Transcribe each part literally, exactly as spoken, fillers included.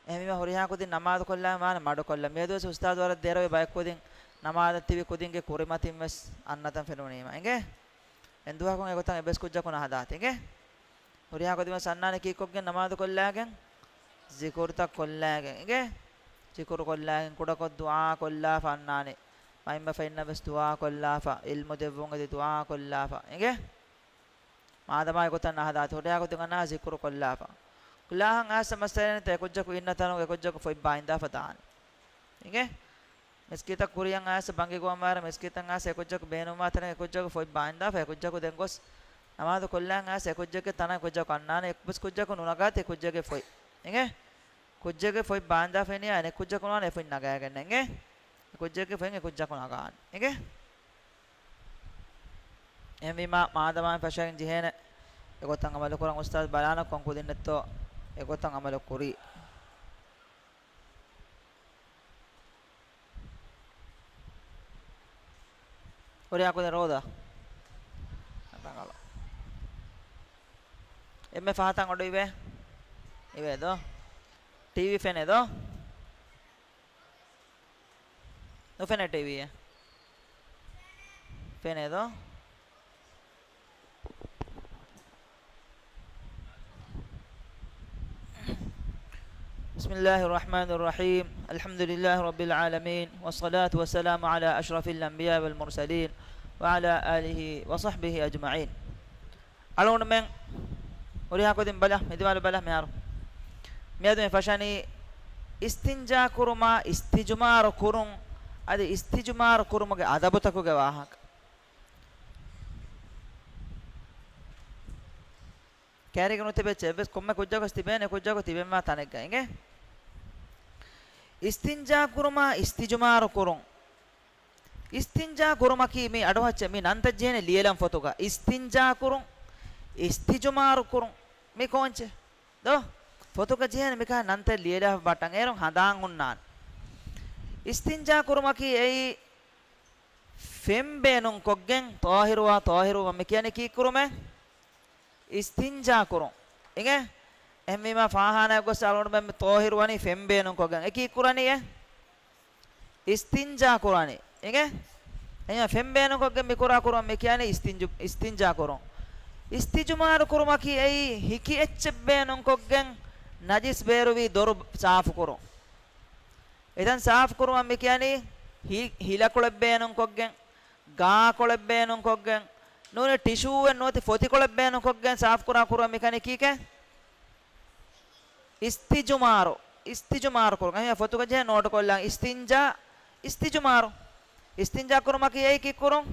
އެހެންވީމަ ހުރިހާ ކުދިން ނަމާދު ކޮށްލާ މާނަ މަޑުކޮށްލަން. މިއަދުވެސް އުސްތާޛު ވަރަށް ދެރަވެ ބައެއް ކުދިން ނަމާދަށް ތިބި ކުދިންގެ ކުރިމަތިން ވެސް އަންނަތަން ފެނުނީމަ. އިނގޭ؟ އެން ދުވަހަކުން އެގޮތަށް އެއްވެސް ކުއްޖަކު ނަހަދާތި. އިނގޭ؟ ހުރިހާ ކުދިން ވެސް އަންނާނެ ކީއްކޮށްގެން؟ ނަމާދު ކޮށްލާގެން، ޒިކުރުތައް ކޮށްލާގެން. އިނގޭ؟ ޒިކުރު ކޮށްލާގެން، ކުޑަކޮށް ދުޢާ ކޮށްލާފަ އަންނާނެ. މައިންބަފައިންނަށް ވެސް ދުޢާ ކޮށްލާފަ، ޢިލްމު ދެއްވުން އެދި ދުޢާ ކޮށްލާފަ. އިނގޭ؟ މާދަމާ އެގޮތަށް ނަހަދާތި. ހުރިހާ ކުދިން އަންނާ ޒިކުރު ކޮށްލާފަ. ކުލާހަށް އައިސް މައްސަލައެއް ނެތް، އެކުއްޖަކު އިންނަ ތަނުގަ އެކުއްޖަކު ފޮތް ބާއިންދާފަ ދާނެ. އިނގޭ؟ މިސްކިތަށް ކުރިއަށް އައިސް، ބަންގި ގޮވަން ވާއިރަށް މިސްކިތަށް އައިސް އެކުއްޖަކު ބޭނުންވާ ތަނަށް އެކުއްޖަކު ފޮތް ބާއިންދާފަ، އެކުއްޖަކު ދެން ގޮސް ނަމާދު ކޮށްލާން އައިސް އެކުއްޖެއްގެ ތަނަށް އެކުއްޖަކު އަންނާނެ، އެއްވެސް ކުއްޖަކު ނުނަގާތި އެކުއްޖެއްގެ ފޮތް. އިނގޭ؟ ކުއްޖެއްގެ ފޮތް ބާއިންދާފަ އިނީ އަނެއް ކުއްޖަކު ނުވާނެ އެ ފޮތް ނަގާގެން. އިނގޭ؟ އެ ކުއްޖެއްގެ ފޮތް އެ ކުއްޖަކު ނަގާނެ. އިނގޭ؟ އެހެންވީމާ، މާދަމާ ފަށަގެން ޖެހޭނެ އެގޮތަށް އަމަލު ކުރަން. އުސްތާޛު ބަލާނަ ކޮން ކުދިންނެއްތޯ އެގޮތަށް އަމަލު ކުރީ. ހުރިހާ ކުދިން ރޯދަ. ރަނގަޅު. އެންމެ ފަހަތަށް އޮޑު އިވޭ. އިވޭ ދޯ. ޓީވީ ފެނޭ ދޯ. ނުފެނޭ ޓީވީއެއް. ފެނޭ ދޯ. بسم الله الرحمن الرحيم. الحمد لله رب العالمين، والصلاة والسلام على أشرف الأنبياء والمرسلين، وعلى آله وصحبه أجمعين. އަޅުގަނޑުމެން ހުރިހާ ކުދިން ބަލަ، މި ދިމާލު ބަލަ މިހާރު. މިއަދު މި ފަށަނީ އިސްތިންޖާ ކުރުމާ އިސްތިޖުމާރު ކުރުން، އަދި އިސްތިޖުމާރު ކުރުމުގެ އަދަބުތަކުގެ ވާހަކަ. ކައިރީގަ ނުތިބެއްޗެ އެއްވެސް ކޮންމެ ކުއްޖަކުވެސް ތިބޭނެ ކުއްޖަކު ތިބެންވާ ތަނެއްގަ އިނގޭ. އިސްތިންޖާ ކުރުމާ އިސްތިޖުމާރު ކުރުން. އިސްތިންޖާ ކުރުމަކީ މި އަޑުއަހައްޗެ މި ނަންތައް ޖެހޭނެ ލިޔެލަން ފޮތުގަ. އިސްތިންޖާ ކުރުން، އިސްތިޖުމާރު ކުރުން. މި ކޯންޗެއް ދޯ؟ ފޮތުގަ ޖެހޭނެ މިކާ ނަންތައް ލިޔެލާފަ ބަޓަން އޭރުން ހަނދާން ހުންނާނެ. އިސްތިންޖާ ކުރުމަކީ އެއީ ފެން ބޭނުންކޮށްގެން ޠާހިރުވާ، ޠާހިރުވުމަށް މި ކިޔަނީ ކީއްކުރުމެއް؟ އިސްތިންޖާ ކުރުން. އިނގޭ؟ އެހެންވީމާ ފާޚާނާއަށް ގޮސް އަޅުގަނޑުމެން މި ޠާހިރުވަނީ ފެން ބޭނުންކޮށްގެން. އެ ކީއްކުރަނީ އެ؟ އިސްތިންޖާ ކުރަނީ. އިނގޭ؟ އެހެން ފެން ބޭނުންކޮށްގެން މި ކުރާ ކުރުމަށް މި ކިޔަނީ އިސްތިންޖު-، އިސްތިންޖާ ކުރުން. އިސްތިޖުމާރު ކުރުމަކީ އެއީ ހިކި އެއްޗެއް ބޭނުންކޮށްގެން ނަޖިސް ބޭރުވީ ދޮރު ސާފުކުރުން. އެތަން ސާފުކުރުމަށް މި ކިޔަނީ ހި-، ހިލަކޮޅެއް ބޭނުންކޮށްގެން، ގާކޮޅެއް ބޭނުންކޮށްގެން، ނޫނީ ޓިޝޫއެއް ނުވަތި ފޮތިކޮޅެއް ބޭނުންކޮށްގެން ސާފުކުރާ ކުރުމަށް މި ކިޔަނީ ކީކޭ؟ އިސްތިޖުމާރު. އިސްތިޖުމާރު ކުރުން. އެހެން ފޮތުގަ ޖެހޭ ނޯޓު ކޮށްލާން. އިސްތިންޖާ، އިސްތިޖުމާރު. އިސްތިންޖާ ކުރުމަކީ އެއީ ކީއްކުރުން؟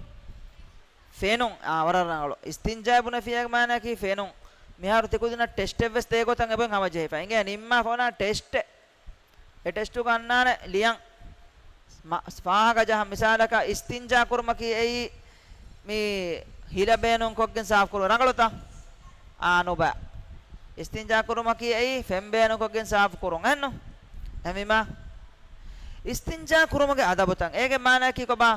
ފެނުން. އާ، ވަރަށް ރަނގަޅު. އިސްތިންޖާ ބުނެފިޔާ މާނައަކީ ފެނުން. މިހާރު ތިކުދިންނަށް ޓެސްޓެއްވެސް ދޭ ގޮތަށް އެބައިން ހަމަޖެހިފަ. އިނގޭ ނިންމާފަ އޮންނާނެ ޓެސްޓެއް. އެ ޓެސްޓުގަ އަންނާނެ ލިޔަން. މަ-، ފާހަގަ ޖަހަން. މިސާލަކަށް އިސްތިންޖާ ކުރުމަކީ އެއީ މި ހިލަ ބޭނުންކޮށްގެން ސާފު ކުރުން. ރަނގަޅުތަ؟ އާ، ނުބަ. އިސްތިންޖާ ކުރުމަކީ އެއީ ފެން ބޭނުންކޮށްގެން ސާފު ކުރުން. އެއްނު؟ އެހެންވީމާ އިސްތިންޖާ ކުރުމުގެ އަދަބުތައް. އޭގެ މާނައަކީ ކޮބާ؟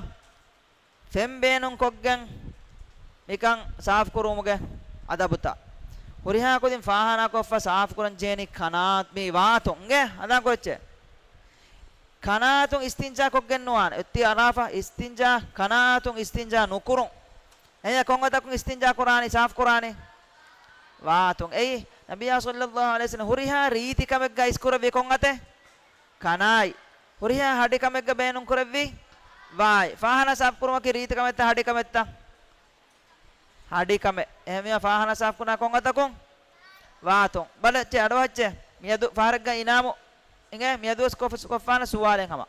ފެން ބޭނުންކޮށްގެން މިކަން ސާފުކުރުމުގެ އަދަބުތައް. ހުރިހާ ކުދިން ފާޚާނާކޮށްފަ ސާފުކުރަން ޖެހެނީ ކަނާތް މި ވާތުން. އިނގޭ؟ ހަނދާންކޮށްޗޭ. ކަނާތުން އިސްތިންޖާކޮށްގެން ނުވާނެ. އޮތީ އަރާފަ އިސްތިންޖާ، ކަނާތުން އިސްތިންޖާ ނުކުރުން. އެހެން ކޮން އަތަކުން އިސްތިންޖާ ކުރާނީ، ސާފު ކުރާނީ؟ ވާތުން. އެއީ، ނަބިއްޔާ ޞައްލައްލާހު ޢަލައިހި ވަސައްލަމަ ހުރިހާ ރީތިކަމެއްގަ އިސްކުރެއްވީ ކޮން އަތެއް؟ ކަނާތް. ހުރިހާ ހަޑިކަމެއްގަ ބޭނުންކުރެއްވީ ވާތް. ފާޚާނާ ސާފުކުރުމަކީ ރީތިކަމެއްތަ ހަޑިކަމެއްތަ؟ ހަޑިކަމެއް. އެހެންވީމަ ފާޚާނާ ސާފުކުރާ ކޮން އަތަކުން؟ ވާތުން. ބަލައްޗޭ އަޑުއަހައްޗޭ. މިއަދު ފަހަރެއްގަ އިނާމު އިނގޭ، މިއަދުވެސް ކޮށް-، ކޮށްފާނެ ސުވާލެއް ހަމަ.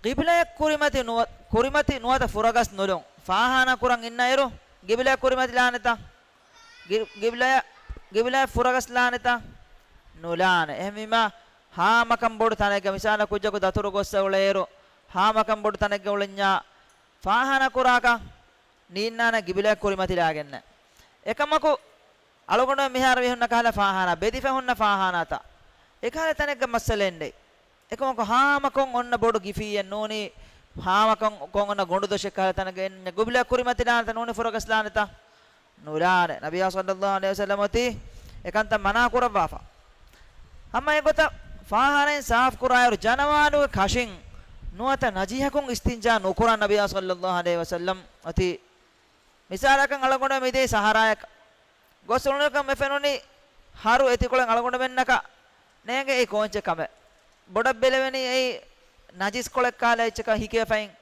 ގިބްލަޔަށް ކުރިމަތި ނުވަ-، ކުރިމަތި ނުވަތަ ފުރަގަސް ނުލުން. ފާޚާނާ ކުރަން އިންނައިރު ގިބްލަޔަށް ކުރިމަތިލާނެތަ؟ ގި-، ގިބްލަޔަށް، ގިބްލަޔަށް ފުރަގަސްލާނެތަ؟ ނުލާނެ. އެހެންވީމާ، ހާމަކަން ބޮޑު ތަނެއްގަ، މިސާލަށް ކުއްޖަކު ދަތުރު ގޮއްސަ އުޅޭއިރު، ހާމަކަން ބޮޑު ތަނެއްގަ އުޅެންޏާ، ފާޚާނާ ކުރާކަށް ނީންނާނެ ގިބްލަޔަށް ކުރިމަތިލާގެންނެއް. އެކަމަކު، އަޅުގަނޑު މިހާރު މި ހުންނަ ކަހަލަ ފާޚާނާ، ބެދިފަ ހުންނަ ފާޚާނާތައް، އެކަހަލަ ތަނެއްގަ މައްސަލައެއް ނެތް. އެކަމަކު ހާމަކޮށް އޮންނަ ބޮޑު ގިފީއެއް ނޫނީ، ހާމަކޮށް އޮންނަ ގޮނޑުދޮށެއް ކަހަލަ ތަނެއްގަ އިންނަ ގިބްލަޔަށް ކުރިމަތިލާނެތަ ނޫނީ ފުރަގަސްލާނެތަ؟ ނުލާނެ. ނަބިއްޔާ ޞައްލައްލާހު ޢަލައިހި ވަސައްލަމަ އޮތީ އެކަންތައް މަނާ ކުރައްވާފަ. އަމާ އެގޮތަށް ފާހާނައިން ސާފުކުރާއިރު، ޖަނަވާރުގެ ކަށިން ނުވަތަ ނަޖިހަކުން އިސްތިންޖާ ނުކުރާން ނަބިއްޔާ ޞައްލައްލާހު ޢަލައިހި ވަސައްލަމް އޮތީ. މިސާލަކަށް އަޅުގަނޑު މިދިޔަ ސަހަރާއަކަށް ގޮސް އުޅުނުކަން މި ފެނުނީ ހަރު އެތިކޮޅެއް އަޅުގަނޑުމެންނަކަށް ނޭނގެ އެއީ ކޯންޗެއް ކަމެއް. ބޮޑަށް ބެލެވެނީ އެއީ ނަޖިސް ކޮޅެއް ކަހަލަ އެއްޗަކަށް ހިކިވެފައިން.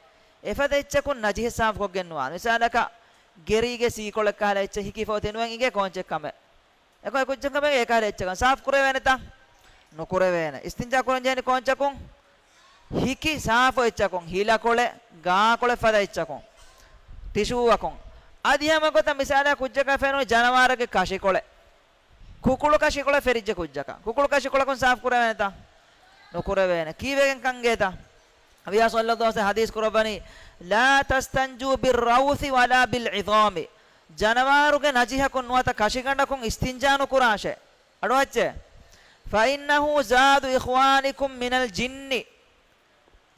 އެފަދަ އެއްޗަކުން ނަޖިހެއް ސާފުކޮށްގެން ނުވާނެ. މިސާލަކަށް ގެރީގެ ސީކޮޅެއް ކަހަލަ އެއްޗެއް ހިކިފަ އޮތީ ނުވަތަ އިނގޭ ކޯންޗެއް ކަމެއް. އެކަމަކު އެ ކުއްޖަކަމެއް އެކަހަލަ އެއްޗަކަށް ސާފު ކުރެވޭނެތަ؟ ނުކުރެވޭނެ. އިސްތިންޖާ ކުރަން ޖެހެނީ ކޯންޗަކުން؟ ހިކި ސާފު އެއްޗަކުން، ހިލަކޮޅެއް، ގާކޮޅެއް ފަދަ އެއްޗަކުން، ޓިޝޫއަކުން. އަދި ހަމަ ގޮތަށް މިސާލަކަށް ކުއްޖަކަށް ފެނުނު ޖަނަވާރެއްގެ ކަށިކޮޅެއް، ކުކުޅު ކަށިކޮޅެއް ފެރިއްޖެ ކުއްޖަކަށް، ކުކުޅު ކަށިކޮޅަކުން ސާފު ކުރެވޭނެތަ؟ ނުކުރެވޭނެ. ކީއްވެގެން ކަންގޭތަ؟ ނަބިއްޔާ ޞައްލައްލާހު ޢަލައިހި ވަސައްލަމް ޙަދީޘް ކުރައްވަނީ، "لا تستنجوا بالروث ولا بالعظام." ޖަނަވާރުގެ ނަޖިހަކުން ނުވަތަ ކަށިގަނޑަކުން އިސްތިންޖާ ނުކުރާށޭ. އަޑުއައްޗޭ. "فإنه زاد إخوانكم من الجن."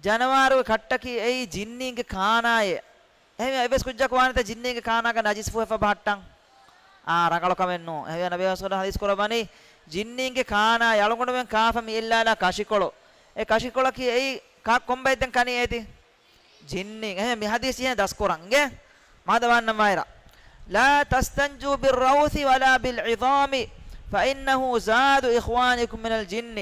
ޖަނަވާރުގެ ކަށްޓަކީ އެއީ ޖިންނީންގެ ކާނާއޭ. އެހެންވީމަ އެއްވެސް ކުއްޖަކު ވާނެތަ ޖިންނީންގެ ކާނާގަ ނަޖިސް ފުހެފަ ބަހައްޓަން؟ އާ، ރަނގަޅު ކަމެއް ނޫން. އެހެންވެ ނަބިއްޔާ ޞައްލައްލާހު ޢަލައިހި ވަސައްލަމް ޙަދީޘް ކުރައްވަނީ، ޖިންނީންގެ ކާނާ އަޅުގަނޑުމެން ކާފަ މި އެއްލާލާ ކަށިކޮޅު. އެ ކަށިކޮޅަކީ އެއީ ކާ ކޮންބައެއް ދެން ކަނީ އޭތި؟ ޖިންނީން. އެހެން މި ޙަދީޘް އެހެން ދަސްކުރަން އިނގޭ. މާދަ ވާންނަން މާއިރަށް. "لا تستنجوا بالروث ولا بالعظام، فإنه زاد إخوانكم من الجن."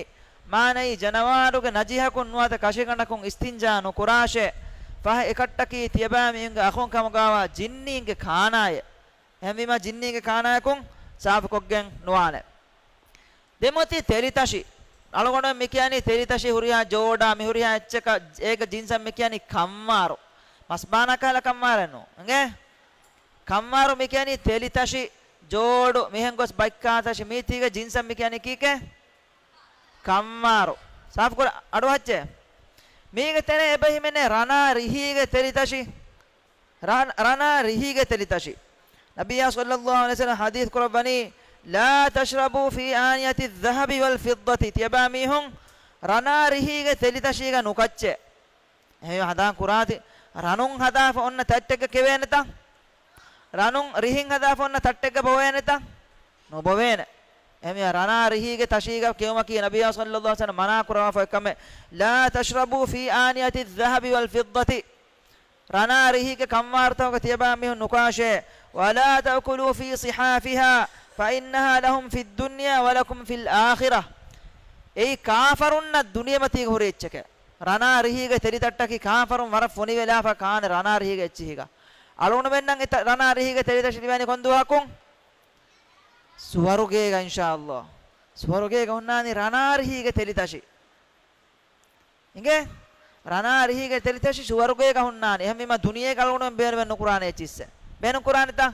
މާނައީ، ޖަނަވާރުގެ ނަޖިހަކުން ނުވަތަ ކަށިގަނޑަކުން އިސްތިންޖާ ނުކުރާށޭ. ފަހެ އެކަށްޓަކީ ތިޔަބައިމީހުންގެ އަޚުން ކަމުގައިވާ ޖިންނީންގެ ކާނާއޭ. އެހެންވީމަ ޖިންނީންގެ ކާނާއަކުން ސާފުކޮށްގެން ނުވާނެ. ދެން އޮތީ ތެލިތަށި. އަޅުގަނޑުމެން މި ކިޔަނީ ތެލިތަށި ހުރިހާ ޖޯޑާ، މި ހުރިހާ އެއްޗަކަށް އޭގެ ޖިންސަށް މި ކިޔަނީ ކައްމާރު. މަސްބާނާ ކަހަލަ ކައްމާރެއް ނޫން. އިނގޭ؟ ކައްމާރު މި ކިޔަނީ ތެލިތަށި، ޖޯޑު، މިހެން ގޮސް ބައްކާތަށި، މީތީގެ ޖިންސަށް މި ކިޔަނީ ކީކޭ؟ ކައްމާރު. ސާފުކުރަ އަޑުއައްޗޭ. މީގެ ތެރޭ އެބަ ހިމެނޭ ރަނާ ރިހީގެ ތެލިތަށި. ރަން-، ރަނާ ރިހީގެ ތެލިތަށި. ނަބިއްޔާ ޞައްލައްލާހު ޢަލައިހި ވަސައްލަމް ޙަދީޘް ކުރައްވަނީ، "لا تشربوا في آنية الذهب والفضة." ތިޔަބައިމީހުން ރަނާ ރިހީގެ ތެލިތަށީގަ ނުކައްޗޭ. އެހެންވެ ހަނދާން ކުރާތި، ރަނުން ހަދާފަ އޮންނަ ތައްޓެއްގަ ކެވޭނެތަ؟ ރަނުން ރިހިން ހަދާފަ އޮންނަ ތައްޓެއްގަ ބޮވޭނެތަ؟ ނުބޮވޭނެ. އެހެންވެ ރަނާ ރިހީގެ ތަށީގަ ކެއުމަކީ ނަބިއްޔާ ޞައްލައްލާހު ޢަލައިހި ވަސައްލަމް މަނާ ކުރައްވާފަ އޮތް ކަމެއް. "لا تشربوا في آنية الذهب والفضة." ރަނާ ރިހީގެ ކައްމާރުތަކުގަ ތިޔަބައިމީހުން ނުކާށޭ. "ولا تأكلوا في صحافها فإنها لهم في الدنيا ولكم في الآخرة." އެއީ ކާފަރުންނަށް ދުނިޔެމަތީގަ ހުރި އެއްޗެކޭ. ރަނާ ރިހީގެ ތެލިތައްޓަކީ ކާފަރުން ވަރަށް ފޮނިވެލާފަ ކާނެ ރަނާ ރިހީގެ އެއްޗިހިގަ. އަޅުގަނޑުމެންނަށް އެ ތަ-، ރަނާ ރިހީގެ ތެލިތަށި ލިބޭނީ ކޮން ދުވަހަކުން؟ ސުވަރުގޭގަ އިންޝާﷲ. ސުވަރުގޭގަ ހުންނާނީ ރަނާ ރިހީގެ ތެލިތަށި. އިނގޭ؟ ރަނާ ރިހީގެ ތެލިތަށި ސުވަރުގޭގަ ހުންނާނެ. އެހެންވީމަ ދުނިޔޭގަ އަޅުގަނޑުމެން ބޭނުމެއް ނުކުރާނެ އެއްޗިއްސެއް. ބޭނުން ކުރާނެތަ؟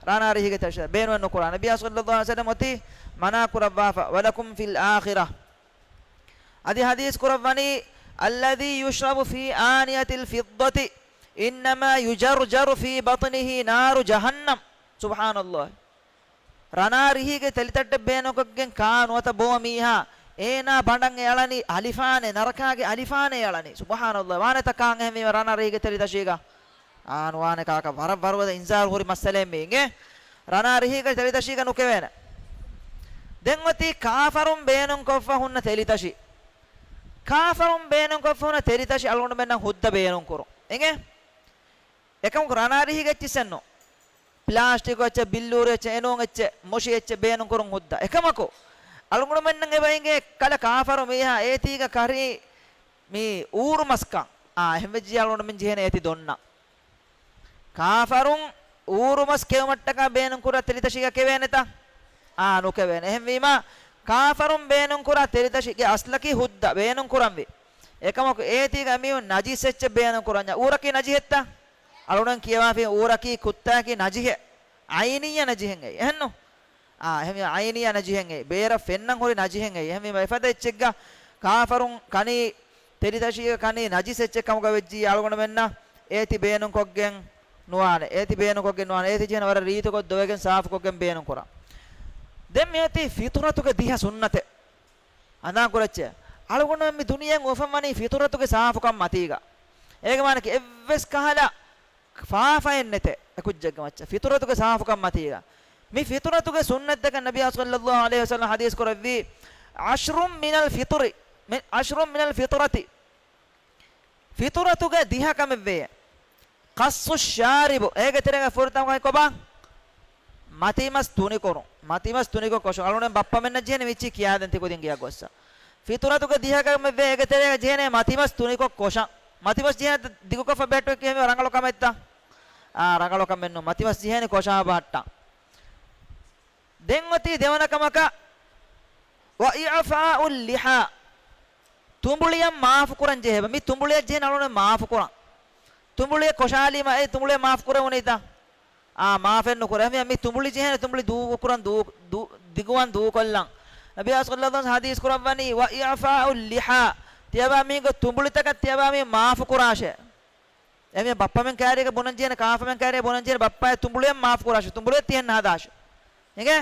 ރަނާ ރިހީގެ ތެލިތަށި ބޭނުމެއް ނުކުރާނެ. ނަބިއްޔާ ޞައްލައްލާހު ޢަލައިހި ވަސައްލަމް އޮތީ މަނާ ކުރައްވާފަ، "ولكم في الآخرة." އަދި ޙަދީޘް ކުރައްވަނީ، "الذي يشرب في آنية الفضة إنما يجرجر في بطنه نار جهنم." ސުބްޙާނަﷲ. ރަނާ ރިހީގެ ތެލިތައްޓެއް ބޭނުންކޮށްގެން ކާ ނުވަތަ ބޯ މީހާ، އޭނާ ބަނޑަށް އެ އަޅަނީ އަލިފާނެއް، ނަރަކާގެ އަލިފާނެއް އެ އަޅަނީ. ސުބްޙާނަﷲ. ވާނެތަ ކާން އެހެންވީމަ ރަނާ ރިހީގެ ތެލިތަށީގަ؟ އާން ވާނެ ކާކަށް. ވަރަށް ވަރުގަދަ އިންޒާރު ހުރި މައްސަލައެއް މީ އިނގޭ. ރަނާ ރިހީގެ ތެލިތަށީގަ ނުކެވޭނެ. ދެން އޮތީ ކާފަރުން ބޭނުންކޮށްފަ ހުންނަ ތެލިތަށި. ކާފަރުން ބޭނުންކޮށްފަ ހުންނަ ތެލިތަށި އަޅުގަނޑުމެންނަށް ހުއްދަ ބޭނުންކުރުން. އިނގޭ؟ އެކަމަކު ރަނާ ރިހީގެ އެއްޗިއްސެއްނު. ޕްލާސްޓިކު އެއްޗެއް، ބިއްލޫރި އެއްޗެއް، އެނޫން އެއްޗެއް، މުށި އެއްޗެއް ބޭނުންކުރުން ހުއްދަ. އެކަމަކު، އަޅުގަނޑުމެންނަށް އެބަ އިނގޭ ކަލަ ކާފަރު މީހާ އޭތީގަ ކަރީ މި އޫރުމަސްކަން. އާ، އެހެންވެއްޖިއްޔާ އަޅުގަނޑުމެން ޖެހޭނެ އޭތި ދޮންނަން. ކާފަރުން އޫރުމަސް ކެއުމަށްޓަކާ ބޭނުންކުރާ ތެލިތަށީގަ ކެވޭނެތަ؟ އާ، ނުކެވޭނެ. އެހެންވީމަ، ކާފަރުން ބޭނުންކުރާ ތެލިތަށިގެ އަސްލަކީ ހުއްދަ ބޭނުންކުރަންވީ. އެކަމަކު އޭތީގަ މީހުން ނަޖިސް އެއްޗެއް ބޭނުންކުރަންޏާ. އޫރަކީ ނަޖިހެއްތަ؟ އަޅުގަނޑު ކިޔަވާފި އޫރަކީ ކުއްތާއަކީ ނަޖިހެއް. އައިނިއްޔަ ނަޖިހެއް އެއީ. އެހެންނު؟ އާ، އެހެންވީމަ އައިނިއްޔަ ނަޖިހެއް އެއީ. ބޭރަށް ފެންނަން ހުރި ނަޖިހެއް އެއީ. އެހެންވީމަ އެފަދަ އެއްޗެއްގަ ކާފަރުން ކަނީ ތެލިތަށީގަ ކަނީ ނަޖިސް އެއްޗެއް ކަމުގަ ވެއްޖިއްޔާ އަޅުގަނޑުމެންނަށް އޭތި ބޭނުންކޮށްގެން ނުވާނެ. އޭތި ބޭނުންކޮށްގެން ނުވާނެ. އޭތި ޖެހޭނެ ވަރަށް ރީތިކޮށް ދޮވެގެން ސާފުކޮށްގެން ބޭނުންކުރާ. ދެން މިއޮތީ ފިޠުރަތުގެ ދިހަ ސުންނަތެއް. ހަނދާންކުރައްޗޭ. އަޅުގަނޑުމެން މި ދުނިޔެއިން އުފަންވަނީ ފިޠުރަތުގެ ސާފުކަން މަތީގަ. އޭގެ މާނައަކީ އެއްވެސް ކަހަލަ ފާފައެއް ނެތޭ އެކުއްޖެއްގެ މައްޗަށް، ފިޠުރަތުގެ ސާފުކަން މަތީގަ. މި ފިޠުރަތުގެ ސުންނަތްތަކަށް ނަބިއްޔާ ޞައްލައްލާހު ޢަލައިހި ވަސައްލަމަ ޙަދީޘް ކުރެއްވީ، ޢަޝްރުން މިނަލް ފިޠުރި، މި، ޢަޝްރުން މިނަލް ފިޠުރަތި، ފިޠުރަތުގެ ދިހަ ކަމެއް ވޭ. ޤަޞު ޝާރިބު، އޭގެ ތެރޭގަ ފުރަތަމަ ކަމެއް ކޮބާ؟ މަތިމަސް ތުނިކުރުން. މަތިމަސް ތުނިކޮށް ކޮށުން. އަޅުގަނޑުމެން ބައްޕަމެންނަށް ޖެހޭނެ މިއްޗި ކިޔާދޭން ތިކުދިން ގެޔަށް ގޮއްސަ. ފިޠުރަތުގެ ދިހަ ކަމެއް ވޭ، އޭގެ ތެރޭގަ ޖެހޭނެ މަތިމަސް ތުނިކޮށް ކޮށަން. މަތިމަސް ޖެހޭނެ ދިގުކޮށްފަ ބެހެއްޓުން ކިޔެވޭ ރަނގަޅު ކަމެއްތަ؟ އާ، ރަނގަޅު ކަމެއް ނޫން. މަތިމަސް ޖެހޭނެ ކޮށާ ބަހައްޓަން. ދެން އޮތީ ދެވަނަ ކަމަކަށް، ވައިޢްފާއު އައްލިޙާ. ތުނބުޅިއަށް މާފު ކުރަން ޖެހޭ. މި ތުނބުޅިއަށް ޖެހޭނެ އަޅުގަނޑު މާފު ކުރަން. ތުނބުޅިއެއް ކޮށާލީމަ، އޭ ތުނބުޅިއަށް މާފު ކުރެވުނީތަ؟ އާ، މާފެއް ނުކުރޭ. އެހެންވީމަ މި ތުނބުޅި ޖެހޭނެ ތުނބުޅި ދޫކުރަން ދޫ، ދޫ، ދިގުވާން ދޫކޮށްލަން. ނަބިއްޔާ ޞައްލައްލާހު ޢަލައިހި ވަސައްލަމަ ޙަދީޘް ކުރައްވަނީ، ވައިޢްފާއު އައްލިޙާ. ތިޔަބައިމީހުންގެ ތުނބުޅިތަކަށް ތިޔަބައިމީހުން މާފު ކުރާށޭ. އެމީހުން ބައްޕަމެން ކައިރީގަ ބުނަން ޖެހޭނެ، ކާފަމެން ކައިރީގަ ބުނަން ޖެހޭނެ، ބައްޕައޭ ތުނބުޅިއަށް މާފު ކުރާށޭ، ތުނބުޅިއަށް ތިހެން ނަހަދާށޭ. އިނގޭ؟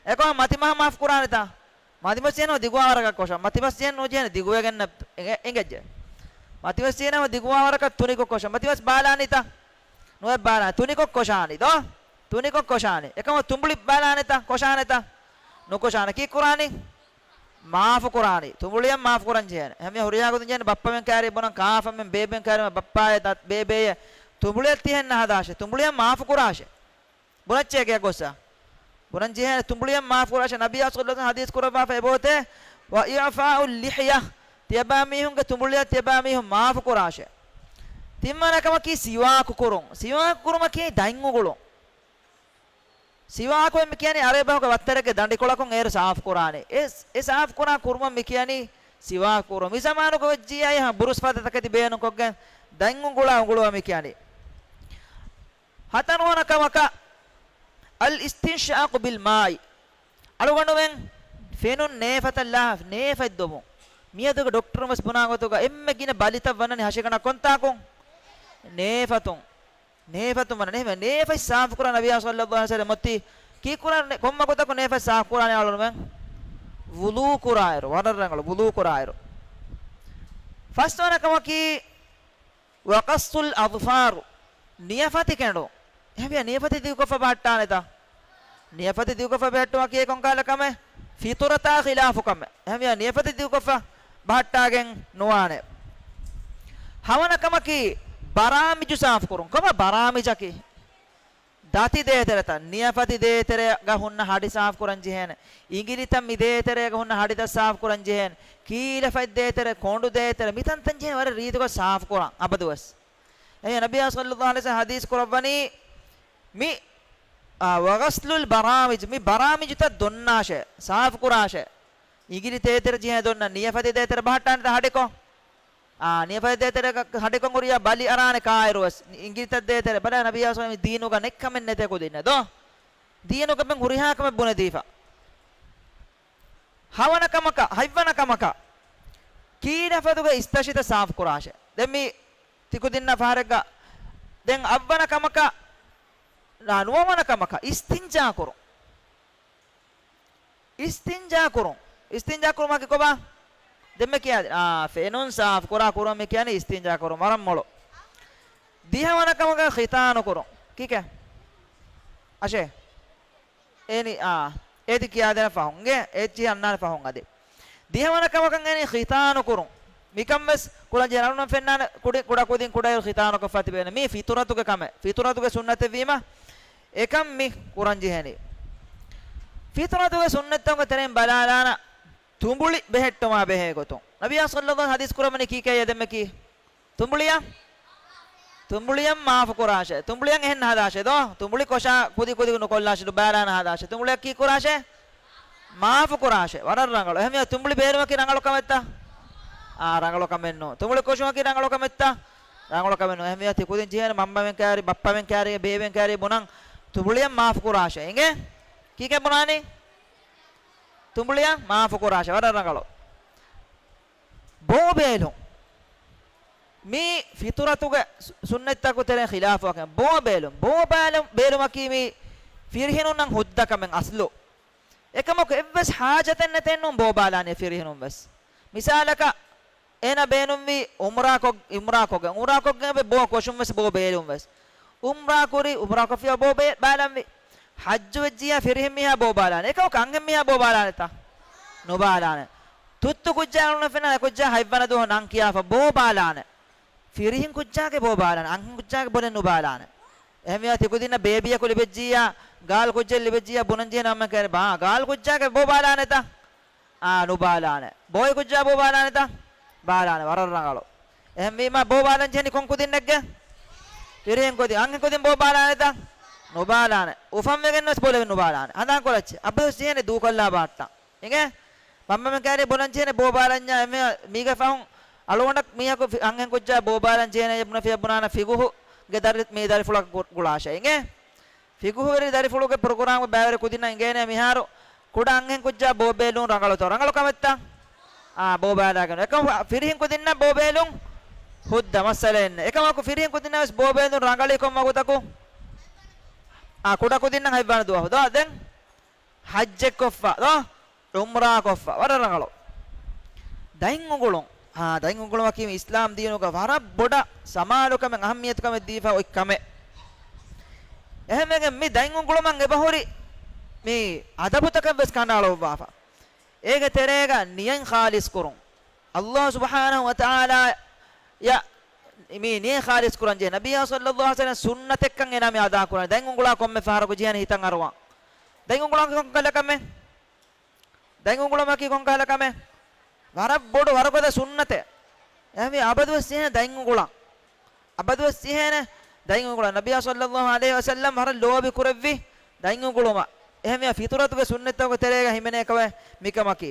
އެކަމަކު މަތިމަހަށް މާފު ކުރާނެތާ؟ މަތިމަސް ޖެހޭނެ ދިގުވާވަރަކަށް ކޮށަން. މަތިމަސް ޖެހޭނެ ނުޖެހޭނެ ދިގުވެގެން އެ، އެނގެއްޖެ. މަތިމަސް ޖެހޭނެ ދިގުވާވަރަކަށް ތުނިކޮށް ކޮށަން. މަތިމަސް ބާލާނީތަ؟ ނުވެ ބާލާނެ. ތުނިކޮށް ކޮށާނީ ދޯ؟ ތުނިކޮށް ކޮށާނީ. އެކަމަކު ތުނބުޅި ބާލާނެތަ؟ ކޮށާނެތަ؟ ނުކޮށާނެ. ކީއްކުރާނީ؟ މާފު ކުރާނީ. ތުނބުޅިއަށް މާފު ކުރަން ޖެހޭނެ. އެހެންވީމަ ހުރިހާ ގޮތުން ޖެހޭނެ ބައްޕަމެން ކައިރީ ބުނަން، ކާފަމެން ބޭބެން ކައިރީ ބައްޕާއޭ ދަ، ބޭބެއޭ ތުނބުޅިއަށް ތިހެން ނަހަދާށޭ. ތުނބުޅިއަށް މާފު ކުރާށޭ. ބުނައްޗޭ ގެޔަށް ގޮއްސަ. ބުނަން ޖެހޭނެ ތުނބުޅިއަށް މާފު ކުރާށޭ. ނަބިއްޔާ ޞައްލައްލާހު ޢަލައިހި ވަސައްލަމަ ޙަދީޘް ކުރައްވާފަ އެބައޮތޭ، ވައިޢްފާއު އައްލިޙިޔާ. ތިޔަބައިމީހުންގެ ތުނބުޅިއަށް ތިޔަބައިމީހުން މާފު ކުރާށޭ. ތިންވަނަ ކަމަކީ ސިވާކު ކުރުން. ސިވާކު ކުރުމަކީ ދަތް އުގުޅުން. ސިވާކު އެ މި ކިޔަނީ އަރަބި ބަހުގެ ވައްތަރެއްގެ ދަނޑިކޮޅަކުން އޭރު ސާފު ކުރާނެ. އެ، އެ ސާފު ކުރާ ކުރުމަށް މި ކިޔަނީ ސިވާކު ކުރުން. މި ޒަމާނުގަ ވެއްޖިއްޔާ އެހާ ބުރުސް ފަދަ ތަކެތި ބޭނުންކޮށްގެން ދަތް އުގުޅާ އުގުޅުވަން މި ކިޔަނީ. ހަތަރުވަނަ ކަމަކަށް، އަލްއިސްތިންޝާޤު ބިލް މާއި. އަޅުގަނޑުމެން ފެނުން ނޭފަތަށް ލާ، ނޭފަތް ދޮވުން. މިއަދުގެ ޑޮކްޓަރުން ވެސް ބުނާ ގޮތުގަ އެންމެ ގިނަ ބަލިތައް ވަންނަނީ ހަށިގަނޑަށް ކޮންތާކުން؟ ނޭފަތުން. ނޭފަތުން ވަންނަނީ. އެހެންވެ ނޭފަތް ސާފު ކުރާ ނަބިއްޔާ ޞައްލައްލާހު ޢަލައިހި ވަސައްލަމަ އޮތީ ކީއްކުރާ، ކޮންމެ ގޮތަކުން ނޭފަތް ސާފު ކުރާނެ އަޅުގަނޑުމެން؟ ވުޟޫ ކުރާއިރު، ވަރަށް ރަނގަޅު ވުޟޫ ކުރާއިރު. ފަސްވަނަ ކަމަކީ، ވަޤަޞުލް އަޒްފާރު، ނިޔަފަތި ކެނޑުން. އެހެންވިޔާ ނިޔަފަތި ދިގުކޮށްފަ ބަހައްޓާނެތަ؟ ނިޔަފަތި ދިގުކޮށްފަ ބަހައްޓުމަކީ ކޮންކަހަލަ ކަމެއް؟ ފިޠުރަތާ ޚިލާފު ކަމެއް. އެހެންވިޔާ ނިޔަފަތި ދިގުކޮށްފަ ބަހައްޓާގެން ނުވާނެ. ހަވަނަ ކަމަކީ ބަރާމިޖު ސާފުކުރުން. ކޮބާ ބަރާމިޖަކީ؟ ދަތި ދޭތެރެތައް، ނިޔަފަތި ދޭތެރޭގަ ހުންނަ ހަޑި ސާފުކުރަން ޖެހޭނެ. އިނގިލިތައް މި ދޭތެރޭގަ ހުންނަ ހަޑިތައް ސާފުކުރަން ޖެހޭނެ. ކީލަފަތް ދޭތެރެ، ކޮނޑު ދޭތެރެ، މިތަންތަން ޖެހޭނެ ވަރަށް ރީތިކޮށް ސާފުކުރަން އަބަދުވެސް. އެހެން ނަބިއްޔާ ޞައްލައްލާހު ޢަލައިހި ވަސައްލަމަ ޙަދީޘް ކުރައްވަނީ މި، އާ، ވަޣަސްލުލް ބަރާމިޖް، މި ބަރާމިޖުތައް ދޮންނާށޭ، ސާފުކުރާށޭ. އިނގިލި ދޭތެރެ ޖެހޭ ދޮންނަ ނިޔަފަތި ދޭތެރެ ބަހައްޓާނެތަ ހަޑިކޮށް؟ އާ، ނިޔަފަތި ދޭތެރެ ހަޑިކޮށް ހުރިޔާ ބަލި އަރާނެ ކާއިރުވެސް. އިނގިލިތައް ދޭތެރެ ބަލާ ނަބިއްޔާ ޞައްލައްލާހު ޢަލައިހި ވަސައްލަމަ ދީނުގަ ނެތް ކަމެއް ނެތޭ ކުދިންނަ ދޯ؟ ދީނުގަ މި ހުރިހާ ކަމެއް ބުނެދީފަ. ހަވަނަ ކަމަކަށް، ހަތްވަނަ ކަމަކަށް، ކީލަފަތުގެ އިސްތަށިތައް ސާފުކުރާށޭ. ދެން މި ތިކުދިންނަށް ފަހަރެއްގަ. ދެން އަށްވަނަ ކަމަކަށް، ނާ، ނުވަވަނަ ކަމަކަށް، އިސްތިންޖާ ކުރުން. އިސްތިންޖާ ކުރުން. އިސްތިންޖާ ކުރުމަކީ ކޮބާ؟ ދެންމެ ކިޔާ، އާ، ފެނުން ސާފު ކުރާ ކުރުން މި ކިޔަނީ އިސްތިންޖާ ކުރުން. ވަރަށް މޮޅު. ދިހަވަނަ ކަމަކަށް ޚިތާނު ކުރުން. ކީކޭ؟ އަށޭ. އޭނި، އާ، އޭތި ކިޔާދޭނެ ފަހުން. އިނގޭ، އޭތި އަންނާނެ ފަހުން އަދި. ދިހަވަނަ ކަމަކަށް އޭނި ޚިތާނު ކުރުން. މިކަން ވެސް ކުރަން ޖެހޭނެ. އަޅުން ފެންނާނެ ކުޑި، ކުޑަ ކުދިން ކުޑައިރު ޚިތާނު ކޮށްފަ ތިބޭނެ. މީ ފިޠުރަތުގެ ކަމެއް. ފިޠުރަތުގެ ސުންނަތެއް ވީމަ، އެކަން މި ކުރަން ޖެހޭނީ. ފިޠުރަތުގެ ސުންނަތްތަކުގެ ތެރެއިން ބަލާލާނަ ތުނބުޅި ބެހެއްޓުމާ ބެހޭ ގޮތުން. ނަބިއްޔާ ޞައްލައްލާހު ޢަލައިހި ވަސައްލަމަ ޙަދީޘް ކުރައްވަނީ ކީކޭ އެދެންމެކީ؟ ތުނބުޅިއަށް، ތުނބުޅިއަށް މާފު ކުރާށޭ. ތުނބުޅިއަށް އެހެން ނަހަދާށޭ ދޯ؟ ތުނބުޅި ކޮށާ ކުދި ކުދި ނުކޮށްލާށޭ، ނުބާލާ ނަހަދާށޭ. ތުނބުޅިއަށް ކީ ކުރާށޭ؟ މާފު ކުރާށޭ. ވަރަށް ރަނގަޅު. އެހެންވިޔާ ތުނބުޅި ބޭރުމަކީ ރަނގަޅު ކަމެއްތަ؟ އާ، ރަނގަޅު ކަމެއް ނޫން. ތުނބުޅި ކޮށުމަކީ ރަނގަޅު ކަމެއްތަ؟ ރަނގަޅު ކަމެއް ނޫން. އެހެންވިޔާ ތިކުދިން ޖެހޭނެ މަންމަމެން ކައިރި، ބައްޕަމެން ކައިރި، ބޭބެން ކައިރި ބުނަން ތުނބުޅިއަށް މާފު ކުރާށޭ. އިނގޭ؟ ކީކޭ ބުނާނީ؟ ތުނބުޅިއަށް މާފު ކުރާށޭ. ވަރަށް ރަނގަޅު. ބޯ ބޭލުން. މީ ފިޠުރަތުގެ ސު، ސުންނަތްތަކުގެ ތެރެއިން ޚިލާފުވާ ކަމެއް. ބޯ ބޭލުން. ބޯ ބާލު، ބޭލުމަކީ މީ ފިރިހެނުންނަށް ހުއްދަ ކަމެއް އަސްލު. އެކަމަކު އެއްވެސް ޙާޖަތެއް ނެތޭނުން ބޯ ބާލާނެ ފިރިހެނުން ވެސް. މިސާލަކަށް، އޭނަ ބޭނުންވީ އުމްރާ ކޮށް، އުމްރާ ކޮށްގެން، އުމްރާ ކޮށުން ވެސް ބޯ ބޭލުން ވެސް. އުމްރާ ކުރި، އުމްރާ ކޮށްފިޔާ ބޯ ބޭ، ބާލަންވީ. ޙައްޖު ވެއްޖިޔާ ފިރިހެން މީހާ ބޯ ބާލާނެ. އެކަމަކު އަންހެން މީހާ ބޯ ބާލާނެތަ؟ ނުބާލާނެ. ތުއްތު ކުއްޖާ އަޅުންނަށް ފެންނަ އެ ކުއްޖާ ހަތްވަނަ ދުވަހު ނަން ކިޔާފަ ބޯ ބާލާނެ. ފިރިހެން ކުއްޖާގެ ބޯ ބާލާނެ. އަންހެން ކުއްޖާގެ ބޮލެއް ނުބާލާނެ. އެހެންވިޔާ ތިކުދިންނަށް ބޭބީއަކު ލިބެއްޖިއްޔާ، ގާލު ކުއްޖެއް ލިބެއްޖިއްޔާ ބުނަން ޖެހޭނެ އަންހެން ކައިރި ބާ، ގާލު ކުއްޖާގެ ބޯ ބާލާނެތަ؟ އާ، ނުބާލާނެ. ބޯއި ކުއްޖާ ބޯ ބާލާނެތަ؟ ބާލާނެ. ވަރަށް ރަނގަޅު. އެހެންވީމާ ބޯ ބާލަން ޖެހެނީ ކޮން ކުދިންނެއްގެ؟ ފިރިހެން ކުދިން. އަންހެން ކުދިން ބޯ ބާލާނެތަ؟ ނުބާލާނެ. އުފަންވެގެން ވެސް ބޮލެވި ނުބާލާނެ. ހަނދާން ކުރައްޗޭ. އަބަދުވެސް ޖެހޭނެ ދޫކޮށްލާ ބާއްޓަން. އިނގޭ؟ މަންމަމެން ކައިރީ ބުނަން ޖެހޭނެ ބޯ ބާލަންޏާ އެންމެ މީގެ ފަހުން އަޅުގަނޑަށް މީހަކު ފި-، އަންހެން ކުއްޖާ ބޯ ބާލަން ޖެހޭނެ ބުނެފިޔަ ބުނާނަ ފިގުހުގެ ދަރި-، މި ދަރިފުޅަށް ގު-، ގުޅާށޭ. އިނގޭ؟ ފިގުހުވެރި ދަރިފުޅުގެ ޕްރޮގްރާމް ބައިވެރި ކުދިންނަށް އިނގޭނެ މިހާރު ކުޑަ އަންހެން ކުއްޖާ ބޯ ބޭލުން ރަނގަޅުތޯ؟ ރަނގަޅު ކަމެއްތަ؟ އާ، ބޯ ބާލާގެން. އެކަމަކު ފިރިހެން ކުދިންނަށް ބޯ ބޭލުން ހުއްދަ މައްސަލައެއް ނެތް. އެކަމަކު ފިރިހެން ކުދިންނަށް ވެސް ބޯ ބޭލުން ރަނގަޅީ ކޮން ވަގުތަކު؟ އާ، ކުޑަ ކުދިންނަށް ހަތްވަނަ ދުވަހު. ދޯ، ދެން ޙައްޖެއް ކޮށްފަ، ދޯ، ޢުމްރާ ކޮށްފަ. ވަރަށް ރަނގަޅު. ދަތް އުނގުޅުން. އާ، ދަތް އުނގުޅުމަކީ މި އިސްލާމް ދީނުގަ ވަރަށް ބޮޑަށް ސަމާލުކަމެއް، އަހައްމިއްޔަތުކަމެއް ދީފަ އޮތް ކަމެއް. އެހެންވެގެން މި ދަތް އުނގުޅުމަށް އެބަހުރި މި އަދަބުތަކެއް ވެސް ކަނޑައަޅުއްވާފަ. އޭގެ ތެރޭގަ ނިޔަތް ޚާލިޞް ކުރުން. ﷲ ސުބްޙާނަހޫ ވަތަޢާލާ ޔަށް މި ނިޔަތް ޚާލިޞް ކުރަން ޖެހޭ. ނަބިއްޔާ ޞައްލަﷲު ޢަލައިހި ވަސައްލަމް ސުންނަތެއްކަން އޭނާ މި އަދާ ކުރަނީ. ދަތް އުނގުޅާ ކޮންމެ ފަހަރަކު ޖެހޭނެ ހިތަށް އަރުވާ. ދަތް އުނގުޅުމަކީ ކޮން ކަހަލަ ކަމެއް؟ ދަތް އުނގުޅުމަކީ ކޮން ކަހަލަ ކަމެއް؟ ވަރަށް ބޮޑު ވަރުގަދަ ސުންނަތެއް. އެހެންވީ އަބަދުވެސް ޖެހޭނެ ދަތް އުނގުޅަން. އަބަދުވެސް ޖެހޭނެ ދަތް އުނގުޅަން. ނަބިއްޔާ ޞައްލަﷲު ޢަލައިހި ވަސައްލަމް ވަރަށް ލޯބި ކުރެއްވި ދަތް އުނގުޅުމަށް. އެހެންވިޔާ ފިޠުރަތުގެ ސުންނަތްތަކުގެ ތެރޭގަ ހިމެނޭ ކަމެއް މިކަމަކީ.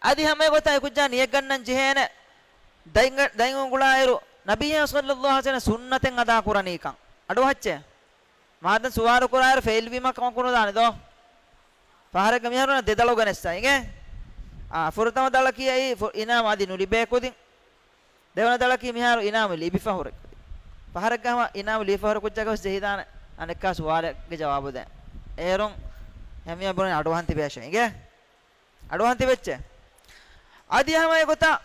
އަދި ހަމަ އެގޮތަށް އެކުއްޖާ ނިޔަތްގަންނަން ޖެހޭނެ ދަތް، ދަތް އުނގުޅާއިރު، ނަބިއްޔާ ޞައްލަﷲު ޢަލައިހި ވަސައްލަމް ސުންނަތެއް އަދާ ކުރަނީކަން. އަޑުއަހައްޗޭ. މާދަން ސުވާލު ކުރާއިރު ފެއިލްވީމަ ކަމަކު ނުދާނެ ދޯ. ފަހަރެއްގަ މިހާރު ދެ ދަޅު ގެނެއްސަ އިނގޭ. އާ، ފުރަތަމަ ދަޅަކީ އައީ ފު-، އިނާމު އަދި ނުލިބޭ ކުދިން. ދެވަނަ ދަޅަކީ މިހާރު އިނާމު ލިބިފަ ހުރެ ކުދިން. ފަހަރެއްގަ ހަމަ އިނާމު ލިބިފަ ހުރެ ކުއްޖާގަ ވެސް ޖެހިދާނެ އަނެއްކާ ސުވާލެއްގެ ޖަވާބު ދޭން. އޭރުން ހަމަ ބުނަނީ އަޑުއަހަން ތިބޭށޭ އިނގޭ. އަޑުއަހަން ތިބެއްޗޭ. އަދި ހަމަ އެގޮތަށް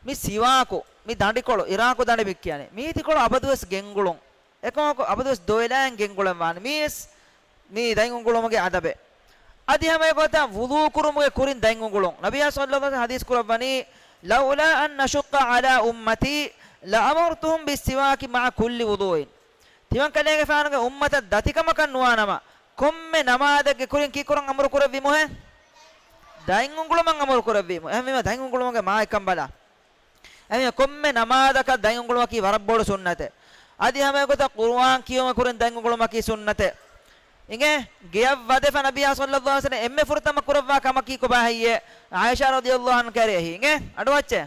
މި ސިވާކު، މި ދަނޑިކޮޅު، އިރާކު ދަނޑި މި ކިޔަނީ. މީތިކޮޅު އަބަދުވެސް ގެންގުޅުން. އެކަމަކު އަބަދުވެސް ދޮވެލާއިން ގެންގުޅެން ވާނެ. މީވެސް މީ ދަތް އުނގުޅުމުގެ އަދަބެއް. އަދި ހަމަ އެގޮތަށް ވުޟޫ ކުރުމުގެ ކުރިން ދަތް އުނގުޅުން. ނަބިއްޔާ ޞައްލަﷲު ޢަލައިހި ވަސައްލަމް ޙަދީޘް ކުރައްވަނީ، "لولا أن أشق على أمتي لأمرتهم بالسواك مع كل وضوء." ތިމަންކަލޭގެފާނުގެ އުއްމަތަށް ދަތިކަމަކަށް ނުވާނަމަ، ކޮންމެ ނަމާދެއްގެ ކުރިން ކީކުރަން އަމުރު ކުރެއްވީމުހޭ؟ ދަތް އުނގުޅުމަށް އަމުރު ކުރެއްވީމު. އެހެންވީމަ ދަތް އުނގުޅުމުގެ މާތްކަން ބަލާ. އެހެން ކޮންމެ ނަމާދަކަށް ދަތް އުނގުޅުމަކީ ވަރަށް ބޮޑު ސުންނަތެއް. އަދި ހަމަ އެގޮތަށް ޤުރުއާން ކިޔުމުގެ ކުރިން ދަތް އުނގުޅުމަކީ ސުންނަތެއް. އިނގޭ، ގެޔަށް ވަދެފަ ނަބިއްޔާ ޞައްލަﷲު ޢަލައިހި ވަސައްލަމް އެންމެ ފުރަތަމަ ކުރައްވާ ކަމަކީ ކޮބާ ހެއްޔޭ؟ ޢާއިޝާ ރަޟިޔަﷲު ޢަންހާ ކައިރި އެހީ. އިނގޭ، އަޑުއައްޗޭ.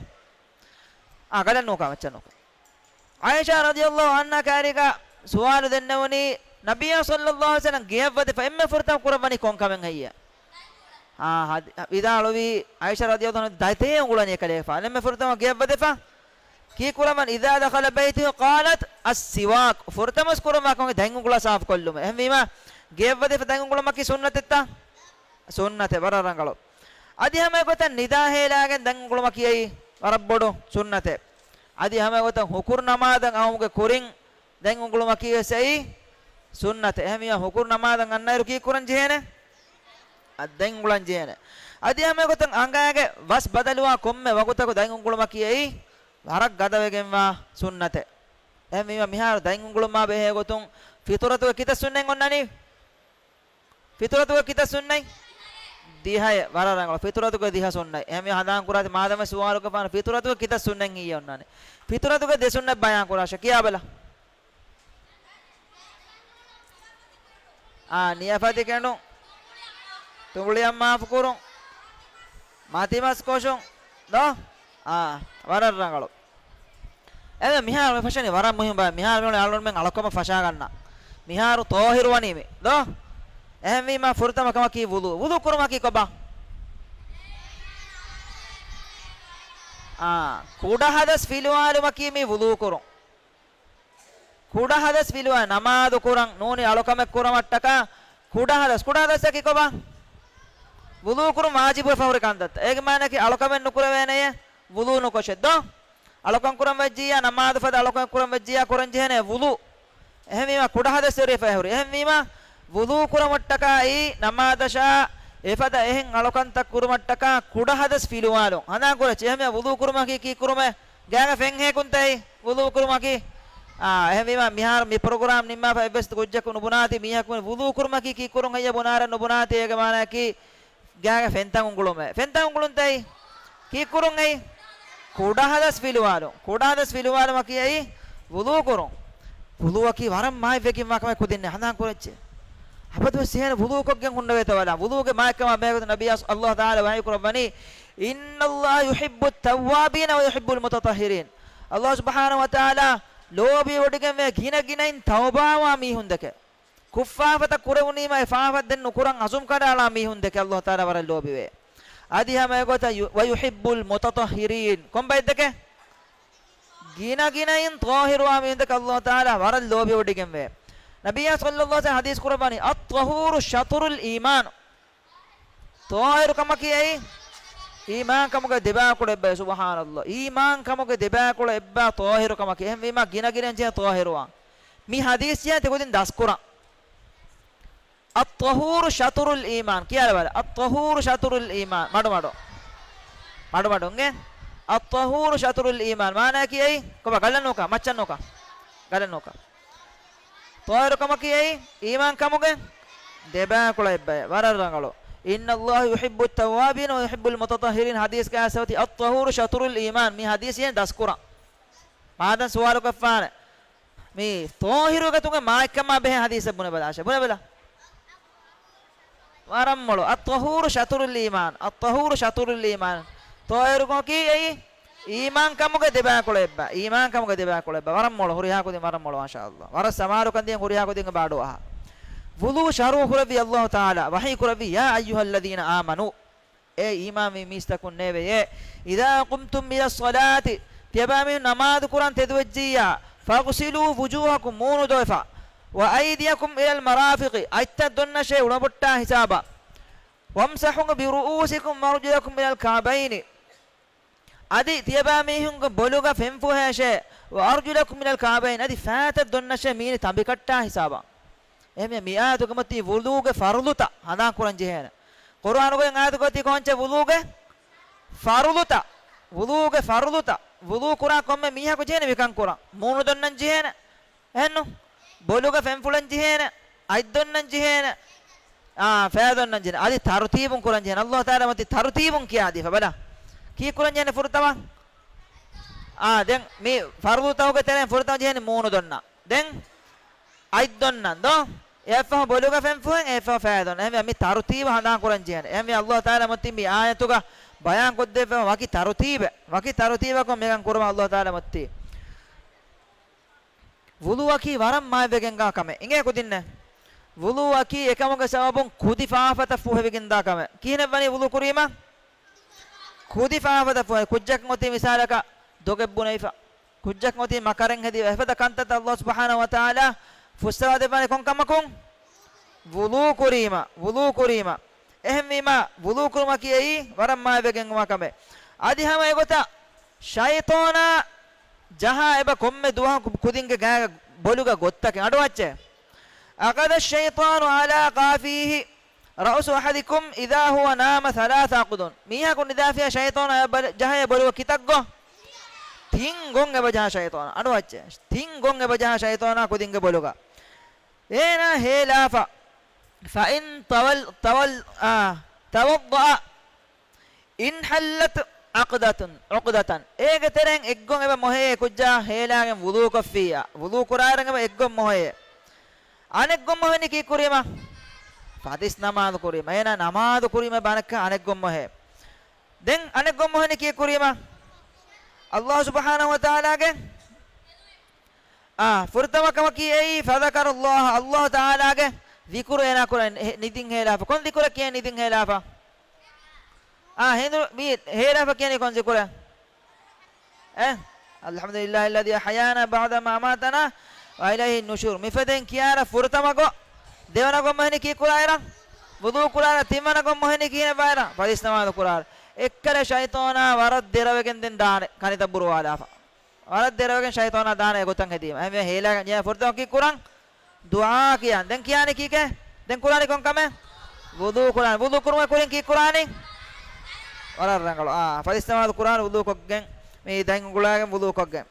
އާ، ގަލަން ނޫކާ، މައްޗަށް ނޫކާ. ޢާއިޝާ ރަޟިޔަﷲު ޢަންހާ ކައިރީގަ ސުވާލު ދެންނެވުނީ، ނަބިއްޔާ ޞައްލަﷲު ޢަލައިހި ވަސައްލަމް ގެޔަށް ވަދެފަ އެންމެ ފުރަތަމަ ކުރައްވަނީ ކޮން ކަމެއް ހެއްޔޭ؟ އާ، ހަދި-، ވިދާޅުވީ ޢާއިޝާ ރަޟިޔަﷲު ޢަންހާ ދަތޭ އުނގުޅަނީ ކަލޭގެފާނު. އެންމެ ފުރަތަމަ ގެޔަށް ވަދެފަ ކީކުރައްވަން، "إذا دخل بيته قالت السواك." ފުރަތަމަސް ކުރައްވާ ކަމަކީ ދަތް އުނގުޅާ ސާފު ކޮށްލުމެއް. އެހެންވީމަ، ގެޔަށް ވަދެފަ ދަތް އުނގުޅުމަކީ ސުންނަތެއްތަ؟ ސުންނަތެއް، ވަރަށް ރަނގަޅު. އަދި ހަމަ އެގޮތަށް ނިދާ ހޭލާގެން ދަތް އުނގުޅުމަކީ އެއީ ވަރަށް ބޮޑު ސުންނަތެއް. އަދި ހަމަ އެގޮތަށް ހުކުރު ނަމާދަށް އައުމުގެ ކުރިން ދަތް އުނގުޅުމަކީ ވެސް އެއީ ސުންނަތެއް. އެހެންވީމަ ހުކުރު ނަމާދަށް އަންނައިރު ކީކުރަން ޖެހޭނެ؟ އަ، ދަތް އުނގުޅަން ޖެހޭނެ. އަދި ހަމަ އެގޮތަށް އަނގައިގެ ވަސް ބަދަލުވާ ކޮންމެ ވަގުތަކު ދަތް އުނގުޅުމަކީ އެއީ ވަރަށް ގަދަވެގެންވާ ސުންނަތެއް. އެހެންވީމަ މިހާރު ދަތް އުނގުޅުމާ ބެހޭ ގޮތުން ފިޠުރަތުގެ ކިތައް ސުންނަތް އޮންނަނީ؟ ފިޠުރަތުގެ ކިތައް ސުންނަތް؟ ދިހައެއް. ވަރަށް ރަނގަޅު. ފިޠުރަތުގެ ދިހަ ސުންނަތް. އެހެންވީ ހަނދާން ކުރާތި މާދަމެ ސުވާލުގެފާނު ފިޠުރަތުގެ ކިތައް ސުންނަތް ހިއްޔެ އޮންނާނެ. ފިޠުރަތުގެ ދެ ސުންނަތް ބަޔާން ކުރާށެ. ކިޔާބަލަ. އާ، ނިޔަފަތި ކެނޑުން. ތުނބުޅިއަށް މާފު ކުރުން. މަތިމަސް ކޮށުން. ދޯ؟ އާ، ވަރަށް ރަނގަޅު. އެވެ، މިހާރު މި ފަށަނީ ވަރަށް މުހިންމު ބައެއް. މިހާރު މި އަޅުންމެން އަޅުކަމަށް ފަށާގަންނަ. މިހާރު ޠާހިރު ވަނީ މި. ދޯ؟ އެހެންވީމަ ފުރަތަމަ ކަމަކީ ވުޟޫ. ވުޟޫ ކުރުމަކީ ކޮބާ؟ އާ، ކުޑަ ހަދަސް ފިލުވާލުމަކީ މި ވުޟޫ ކުރުން. ކުޑަ ހަދަސް ފިލުވާ ނަމާދު ކުރަން ނޫނީ އަޅުކަމެއް ކުރަމަށްޓަކާ ކުޑަ ހަދަސް، ކުޑަ ހަދަސްއަކީ ކޮބާ؟ ވުޟޫ ކުރުން ވާޖިބުވެފަ ހުރި ކަންތައްތައް. އޭގެ މާނައަކީ އަޅުކަމެއް ނުކުރެވޭނެޔޭ ވުޟޫ ނުކޮށެއް ދޯ؟ އަޅުކަން ކުރަން ވެއްޖިއްޔާ، ނަމާދު ފަދަ އަޅުކަން ކުރަން ވެއްޖިއްޔާ ކުރަން ޖެހޭނެ ވުޟޫ. އެހެންވީމަ ކުޑަ ހަދަސް ވެރިފަ ހުރި. އެހެންވީމަ ވުޟޫ ކުރަމަށްޓަކާއި ނަމާދަށާ އެފަދަ އެހެން އަޅުކަންތައް ކުރުމަށްޓަކާ ކުޑަ ހަދަސް ފިލުވާލުން. ހަނދާން ކުރައްޗޭ. އެހެންވެ ވުޟޫ ކުރުމަކީ ކީއްކުރުމެއް؟ ގާގަ ފެން ހޭކުންތައް ވުޟޫ ކުރުމަކީ. އާ، އެހެންވީމާ މިހާރު މި ޕްރޮގްރާމް ނިންމާފަ އެއްވެސް ކުއްޖަކު ނުބުނާތީ، މީހަކު ވުޟޫ ކުރުމަކީ ކީއްކުރުން ހެއްޔޭ ބުނާރަ ނުބުނާތީ، އޭގެ މާނައަކީ ގާގަ ފެންތައް އުނގުޅުމޭ. ފެންތައް އުނގުޅުންތައް ކީއްކުރުން އެއީ؟ ކުޑަ ހަދަސް ފިލުވާލުން. ކުޑަ ހަދަސް ފިލުވާލުމަކީ އެއީ ވުޟޫ ކުރުން. ވުޟޫއަކީ ވަރަށް މާތްވެގެންވާ ކަމެއް ކުދިންނެއް. ހަނދާން ކުރައްޗޭ. އަބަދުވެސް އެހެން ވުޟޫކޮށްގެން ހުންނެވޭތޯ ބަލާ. ވުޟޫގެ މާތްކަމާ ބެހޭގޮތުން ނަބިއްޔާ ﷲ ތަޢާލާ ވަޙީ ކުރައްވަނީ، "إن الله يحب التوابين ويحب المتطهرين." ﷲ ސުބްޙާނަހޫ ވަތަޢާލާ ލޯބިވޮޑިގެންވޭ ގިނަގިނައިން ތައުބާވާ މީހުން ދެކެ. ކުށްފާފަތައް ކުރެވުނީމަ އެ ފާފަތައް ދެން ނުކުރަން އަޒުމް ކަނޑައަޅާ މީހުން ދެކެ ﷲ ތަޢާލާ ވަރަށް ލޯބިވޭ. އަދި ހަމަ އެގޮތަށް ޔު-، "ويحب المتطهرين." ކޮން ބައެއް ދެކެ؟ ގިނަގިނައިން ޠާހިރުވާ މީހުން ދެކެ ﷲ ތަޢާލާ ވަރަށް ލޯބިވޮޑިގެންވޭ. ނަބިއްޔާ ޞައްލަﷲ ޢަލައިހި ވަސައްލަމަ ޙަދީޘް ކުރައްވަނީ، "الطهور شطر الإيمان." ޠާހިރު ކަމަކީ އެއީ އީމާން ކަމުގެ ދެބައިކުޅަ އެއްބައި. ސުބްޙާނަﷲ. އީމާން ކަމުގެ ދެބައިކުޅަ އެއްބައި ޠާހިރު ކަމަކީ. އެހެންވީމާ ގިނަގިނައިން ޖެހޭ ޠާހިރުވާން. މި ޙަދީޘް ޖެހޭ ތިކުދިން ދަސްކުރަން. "الطهور شطر الإيمان." ކިޔާލަބަލަ. "الطهور شطر الإيمان." މަޑުމަޑު. މަޑުމަޑުންގެ. "الطهور شطر الإيمان." މާނައަކީ އެއީ. ކޮބާ ގަލަނޫކަ؟ މައްޗަންނޫކަ؟ ގަލަނޫކަ؟ ޠާހިރު ކަމަކީ އެއީ އީމާން ކަމުގެ ދެބައިކުޅަ އެއްބައެއް. ވަރަށް ރަނގަޅު. "إن الله يحب التوابين ويحب المتطهرين" ޙަދީޘްގައި އައިސްފަ އޮތީ "الطهور شطر الإيمان." މި ޙަދީޘް ޖެހޭ ދަސްކުރަން. މާދަން ސުވާލުކޮށްފާނެ. މި ޠާހިރު ގޮތުގެ މާތްކަމާ ބެހޭ ޙަދީޘެއް ބުނެބަލާށޭ. ބުނެބަލަ. ވަރަށް މޮޅު. "الطهور شطر الإيمان. الطهور شطر الإيمان." ޠާހިރު ކަމަކީ އެއީ އީމާން ކަމުގެ ދެބައިކުޅަ އެއްބަ. އީމާން ކަމުގެ ދެބައިކުޅަ އެއްބަ. ވަރަށް މޮޅު. ހުރިހާ ކުދިން ވަރަށް މޮޅު. މާޝާﷲ. ވަރަށް ސަމާލުކަން ދިޔަ ހުރިހާ ކުދިން ބާޑު އަހާ. ވުޟޫ ޝަރުޙު ކުރެއްވި ﷲ ތަޢާލާ ވަޙީ ކުރެއްވި، "يا أيها الذين آمنوا." އޭ އީމާންވި މީސްތަކުންނޭވެޔޭ. "إذا قمتم إلى الصلاة." ތިޔަބައިމީހުން ނަމާދު ކުރަން ތެދުވެއްޖިއްޔާ، "فاغسلوا وجوهكم." މޫނު ދޮވެފަ. "وأيديكم إلى المرافق." އަތްތައް ދޮންނަށޭ އުޅަބޮއްޓާ ހިސާބަށް. "وامسحوا برؤوسكم وأرجلكم إلى الكعبين." އަދި ތިޔަބައިމީހުންގެ ބޮލުގަ ފެންފުހޭށޭ. "وأرجلكم إلى الكعبين." އަދި ފައިތައް ދޮންނަށޭ މީނި ތަނބިކައްޓާ ހިސާބަށް. އެހެންވެ މި އާޔަތުގެ މަތީ ވުޟޫގެ ފަރުޟުތައް ހަނދާން ކުރަން ޖެހޭނެ. ޤުރުއާނުގެ އާޔަތުގަ މަތީ ކޮންޗެއް؟ ވުޟޫގެ ފަރުޟުތައް. ވުޟޫގެ ފަރުޟުތައް. ވުޟޫ ކުރާ ކޮންމެ މީހަކު ޖެހޭނެ މިކަން ކުރަން. މޫނު ދޮންނަން ޖެހޭނެ. އެހެންނު؟ ބޮލުގަ ފެންފުޅަން ޖެހޭނެ، އަތް ދޮންނަން ޖެހޭނެ، އާ، ފައި ދޮންނަން ޖެހޭނެ. އަދި ތަރުތީބުން ކުރަން ޖެހޭނެ. ﷲ ތަޢާލާ މަތި ތަރުތީބުން ކިޔާދީފަ ބަލަ. ކީއްކުރަން ޖެހޭނެ ފުރަތަމަ؟ އާ، ދެން މި ފަރުޟުތަކުގެ ތެރެއިން ފުރަތަމަ ޖެހޭނެ މޫނު ދޮންނަން. ދެން އަތް ދޮންނަން ދޯ؟ އެއަށްފަހު ބޮލުގަ ފެންފުހެން، އެއަށްފަހު ފައި ދޮންނަން. އެހެންވެ މި ތަރުތީބު ހަނދާން ކުރަން ޖެހޭނެ. އެހެންވެ ﷲ ތަޢާލާ މަތި މި އާޔަތުގަ ބަޔާން ކޮށްދެއްވާ ވަކި ތަރުތީބެއް، ވަކި ތަރުތީބަކުން މިކަން ކުރުމަށް ﷲ ތަޢާލާ މަތި. ވުޟޫއަކީ ވަރަށް މާތްވެގެންދާ ކަމެއް. އިނގޭ ކުދިންނެއް؟ ވުޟޫއަކީ އެކަމުގެ ސަބަބުން ކުދި ފާފަތައް ފުހެވިގެންދާ ކަމެއް. ކިހިނެއްވަނީ ވުޟޫ ކުރީމަ؟ ކުދި ފާފަތައް ފުހެ. ކުއްޖަކަށް އޮތީ މިސާލަކަށް ދޮގެއް ބުނެފަ. ކުއްޖަކަށް އޮތީ މަކަރެއް ހެދި. އެފަދަ ކަންތައްތައް ﷲ ސުބްޙާނަހޫ ވަތަޢާލާ ފުއްސަވާ ދެއްވާނެ ކޮން ކަމަކުން؟ ވުޟޫ ކުރީމަ. ވުޟޫ ކުރީމަ. އެހެންވީމާ، ވުޟޫ ކުރުމަކީ އެއީ ވަރަށް މާތްވެގެންވާ ކަމެއް. އަދި ހަމަ އެގޮތަށް ޝައިޠާނާ ޖަހާ އެބަ ކޮންމެ ދުވަހަކު ކުދިންގެ ގާގަ ބޮލުގަ ގޮއްތަކެއް އަޑުއައްޗޭ. "أخذ الشيطان على قافيه رأس أحدكم إذا هو نام ثلاث عقد." މީހަކު ނިދާފިޔާ ޝައިޠާނާ އެބަ ޖަހައޭ ބޮލުގަ ކިތައްގޮ؟ ތިން ގޮން އެބަ ޖަހާ ޝައިޠާނާ. އަޑުއައްޗޭ. ތިން ގޮން އެބަ ޖަހާ ޝައިޠާނާ ކުދިންގެ ބޮލުގަ. އޭނާ ހޭލާފަ. "فإن تول-، تول-، آ، توضأ انحلت عقدة، عقدة." އޭގެ ތެރެއިން އެއްގޮން އެބަ މޮހެޔޭ ކުއްޖާ ހޭލާގެން ވުޟޫކޮށްފިއްޔާ. ވުޟޫ ކުރާއިރުން އެބަ އެއްގޮން މޮހެޔޭ. އަނެއްގޮން މޮހެނީ ކީއްކުރީމަ؟ ފަތިސް ނަމާދު ކުރީމަ. އޭނާ ނަމާދު ކުރީމަ ބަނައްކަ އަނެއްގޮން މޮހޭ. ދެން އަނެއްގޮން މޮހެނީ ކީއްކުރީމަ؟ ﷲ ސުބްޙާނަހޫ ވަތަޢާލާގެ އާ، ފުރަތަމަ ކަމަކީ އެއީ، فذكر الله، ﷲ ތަޢާލާގެ ޛިކުރު އޭނާ ކުރަން ހެ-، ނިދިން ހޭލާފަ. ކޮން ޛިކުރެއް ކިޔަނީ ނިދިން ހޭލާފަ؟ އާ، ހިނދު މި ހޭލާފަ ކިޔަނީ ކޮން ޛިކުރެއް؟ އެ؟ الحمد لله الذي أحيانا بعد ما أماتنا وإليه النشور. މިފަދައިން ކިޔާރަ ފުރަތަމަ ގޮ، ދެވަނަ ގޮ މޮހެނީ ކީއްކުރާއިރަ؟ ވުޟޫ ކުރާއިރަ. ތިންވަނަ ގޮ މޮހެނީ ކިހިނެއް ވާއިރަ؟ ފަތިސް ނަމާދު ކުރާއިރަ. އެއްކަލަ ޝައިޠާނާ ވަރަށް ދެރަވެގެން ދެން ދާނެ ކަނިތައް ބުރުވާލާފަ. ވަރަށް ދެރަވެގެން ޝައިޠާނާ ދާނެ އެގޮތަށް ހެދީމަ. އެހެންވެ ހޭލާގެން ފުރަތަމަ ކީއްކުރަން؟ ދުޢާ ކިޔަން. ދެން ކިޔާނީ ކީކޭ؟ ދެން ކުރާނީ ކޮން ކަމެއް؟ ވުޟޫ ކުރާނެ. ވުޟޫ ކުރުމުގެ ކުރިން ކީއްކުރާނީ؟ ވަރަށް ރަނގަޅު. އާ، ފަލިސް ނަމާދު ކުރާނެ ވުޟޫކޮށްގެން. މި ދަތް އުނގުޅާގެން ވުޟޫކޮށްގެން.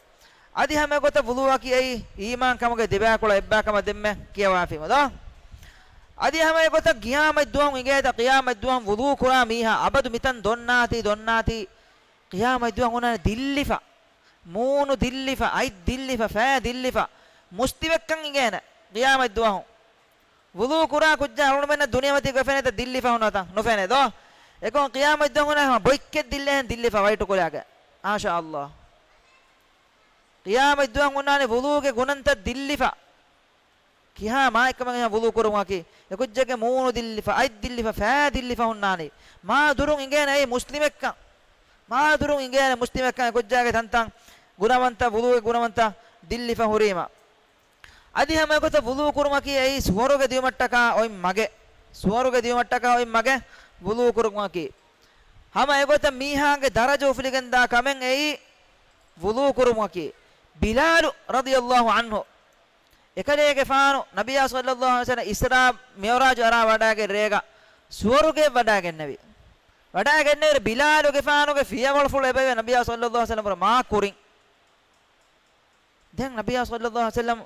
އަދި ހަމަ އެގޮތަށް ވުޟޫއަކީ އެއީ އީމާންކަމުގެ ދެބައިކުޅަ އެއްބައިކަމަށް ދެންމެ ކިޔަވާފީމު ދޯ؟ އަދި ހަމަ އެގޮތަށް ޤިޔާމަތްދުވަހު އިނގޭތަ، ޤިޔާމަތްދުވަހު ވުޟޫ ކުރާ މީހާ އަބަދު މިތަން ދޮންނާތީ، ދޮންނާތީ، ޤިޔާމަތްދުވަހު ހުންނާނެ ދިއްލިފަ، މޫނު ދިއްލިފަ، އަތް ދިއްލިފަ، ފައި ދިއްލިފަ، މުސްތިވެއްކަން އިނގޭނެ ޤިޔާމަތްދުވަހު. ވުޟޫ ކުރާ ކުއްޖާ އަޅުގަނޑުމެންނަށް ދުނިޔެމަތީގަ ފެނޭތަ ދިއްލިފަ ހުންނަތަ؟ ނުފެނޭ ދޯ؟ އެކަމަކު ޤިޔާމަތްދުވަހު ހުންނާނެ ހަމަ ބޮއްޗެއް ދިއްލޭހެން ދިއްލިފަ ވައިޓުކުލައިގެ. މާޝާﷲ. ޤިޔާމަތްދުވަހު ހުންނާނެ ވުޟޫގެ ގުނަންތައް ދިއްލިފަ. ކިހާ މާތްކަމެއް އެހެން ވުޟޫ ކުރުމަކީ. އެ ކުއްޖެއްގެ މޫނު ދިއްލިފަ، އަތް ދިއްލިފަ، ފައި ދިއްލިފަ ހުންނާނީ. މާ ދުރުން އިނގޭނެ އެއީ މުސްލިމެއްކަން. މާ ދުރުން އިނގޭނެ މުސްލިމެއްކަން އެ ކުއްޖާގެ ތަންތަން ގުނަވަންތަ، ވުޟޫގެ ގުނަވަންތަ ދިއްލިފަ ހުރީމަ. އަދި ހަމަ އެގޮތަށް ވުޟޫ ކުރުމަކީ އެއީ ސުވަރުގެ ދިޔުމަށްޓަކާ އޮތް މަގެއް. ސުވަރުގެ ދިޔުމަށްޓަކާ އޮތް މަގެއް ވުޟޫ ކުރުމަކީ. ހަމަ އެގޮތަށް މީހާގެ ދަރަޖަ އުފުލިގެންދާ ކަމެއް އެއީ ވުޟޫ ކުރުމަކީ. ބިލާލު ރަޟިޔަﷲ ޢަންހު، އެކަލޭގެފާނު ނަބިއްޔާ ޞައްލަﷲ ޢަލައިހި ވަސައްލަމަ އިސްރާ މިޢުރާޖު އަރާ ވަޑައިގެން ރޭގަ ސުވަރުގެ ވަޑައިގެންނެވި. ވަޑައިގެންނެވި ބިލާލުގެފާނުގެ ފިޔަވަޅުފުޅު އެބައިވެ ނަބިއްޔާ ޞައްލަﷲ ޢަލައިހި ވަސައްލަމަ މާ ކުރިން. ދެން ނަބިއްޔާ ޞައްލަﷲ ޢަލައިހި ވަސައްލަމަ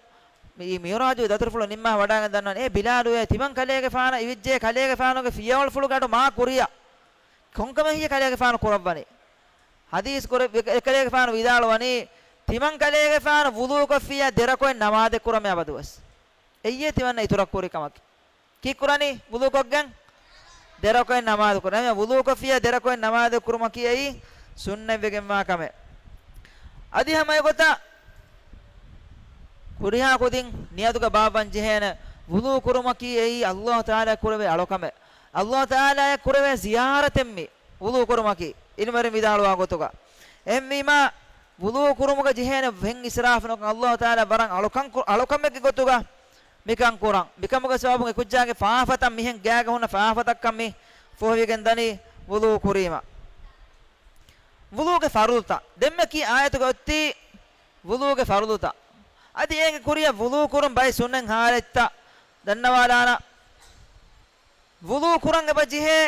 މި މިޢުރާޖުގެ ދަތުރުފުޅު ނިންމާ ވަޑައިގެން ދަންނަވަނީ، އޭ ބިލާލު، އޭ ތިމަން ކަލޭގެފާނަށް އިވިއްޖެ، ކަލޭގެފާނުގެ ފިޔަވަޅުފުޅުގެ އަޑު މާ ކުރިއަށް. ކޮންކަމެއް ހިޔަ ކަލޭގެފާނު ކުރައްވަނީ؟ ޙަދީޘް ކުރެ-، އެކަލޭގެފާނު ވިދާޅުވަނީ، ތިމަން ކަލޭގެފާނު ވުޟޫކޮށްފިއްޔާ ދެރަކުއެއް ނަމާދެއް ކުރަމޭ އަބަދުވެސް. އެއްޔޭ ތިމަންނަ އިތުރަށް ކުރި ކަމަކީ. ކީއްކުރަނީ؟ ވުޟޫކޮށްގެން ދެރަކުއެއް ނަމާދު ކުރަން. އެހެން ވުޟޫކޮށްފިއްޔާ ދެރަކުއެއް ނަމާދެއް ކުރުމަކީ އެއީ ސުންނަތްވެގެންވާ ކަމެއް. އަދި ހަމަ އެގޮތަށް ހުރިހާ ކުދިން ނިޔަތުގަ ބާއްވަން ޖެހޭނެ، ވުޟޫ ކުރުމަކީ އެއީ ﷲ ތަޢާލާ ކުރެވޭ އަޅުކަމެއް. ﷲ ތަޢާލާއަށް ކުރެވޭ ޒިޔާރަތެއް މީ ވުޟޫ ކުރުމަކީ، އިލްމުވެރިން ވިދާޅުވާ ގޮތުގަ. އެހެންވީމާ، ވުޟޫ ކުރުމުގަ ޖެހޭނެ ފެން އިސްރާފު ނުކޮށް، ﷲ ތަޢާލާ ވަރަށް އަޅުކަން ކު-، އަޅުކަމެއްގެ ގޮތުގަ މިކަން ކުރަން. މިކަމުގެ ސަބަބުން އެކުއްޖާގެ ފާފަތައް، މިހެން ގާގަ ހުންނަ ފާފަތައްކަން މި ފޮހެވިގެން ދަނީ ވުޟޫ ކުރީމަ. ވުޟޫގެ ފަރުޟުތައް. ދެންމެ ކީ އާޔަތުގަ އޮތީ ވުޟޫގެ ފަރުޟުތައް. އަދި އޭގެ ކުރިއަށް ވުޟޫ ކުރުން ބައެއް ސުންނަތް ޙާލަތްތައް ދަންނަވާލާނަ. ވުޟޫ ކުރަން އެބަ ޖެހޭ.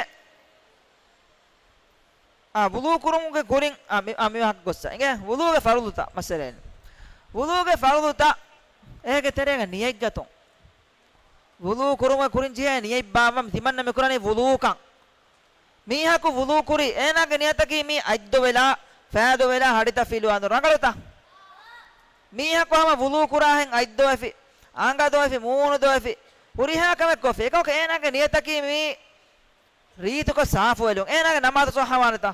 އާ، ވުޟޫ ކުރުމުގެ ކުރިން، އާ، މި-، އާ، މި ވާހަކަ ގޮއްސަ. އިނގޭ، ވުޟޫގެ ފަރުޟުތައް މައްސަލައެއް. ވުޟޫގެ ފަރުޟުތައް އޭގެ ތެރޭގަ ނިޔަތްގަތުން. ވުޟޫ ކުރުމުގެ ކުރިން ޖެހޭ ނިޔަތް ބާއްވަން ތިމަންނަ މިކުރަނީ ވުޟޫކަން. މީހަކު ވުޟޫ ކުރި، އޭނާގެ ނިޔަތަކީ މީ އަތްދޮވެލާ، ފައިދޮވެލާ، ހަޑިތައް ފިލުވާން ރަނގަޅުތަ؟ މީހަކު ހަމަ ވުޟޫ ކުރާހެން އަތްދޮވެފި، އަނގަ ދޮވެފި، މޫނު ދޮވެފި، ހުރިހާ ކަމެއް ކޮށްފި. އެކަމަކު އޭނާގެ ނިޔަތަކީ މީ ރީތިކޮށް ސާފުވެލުން. އޭނާގެ ނަމާދު ޞައްޙަވާނެތަ؟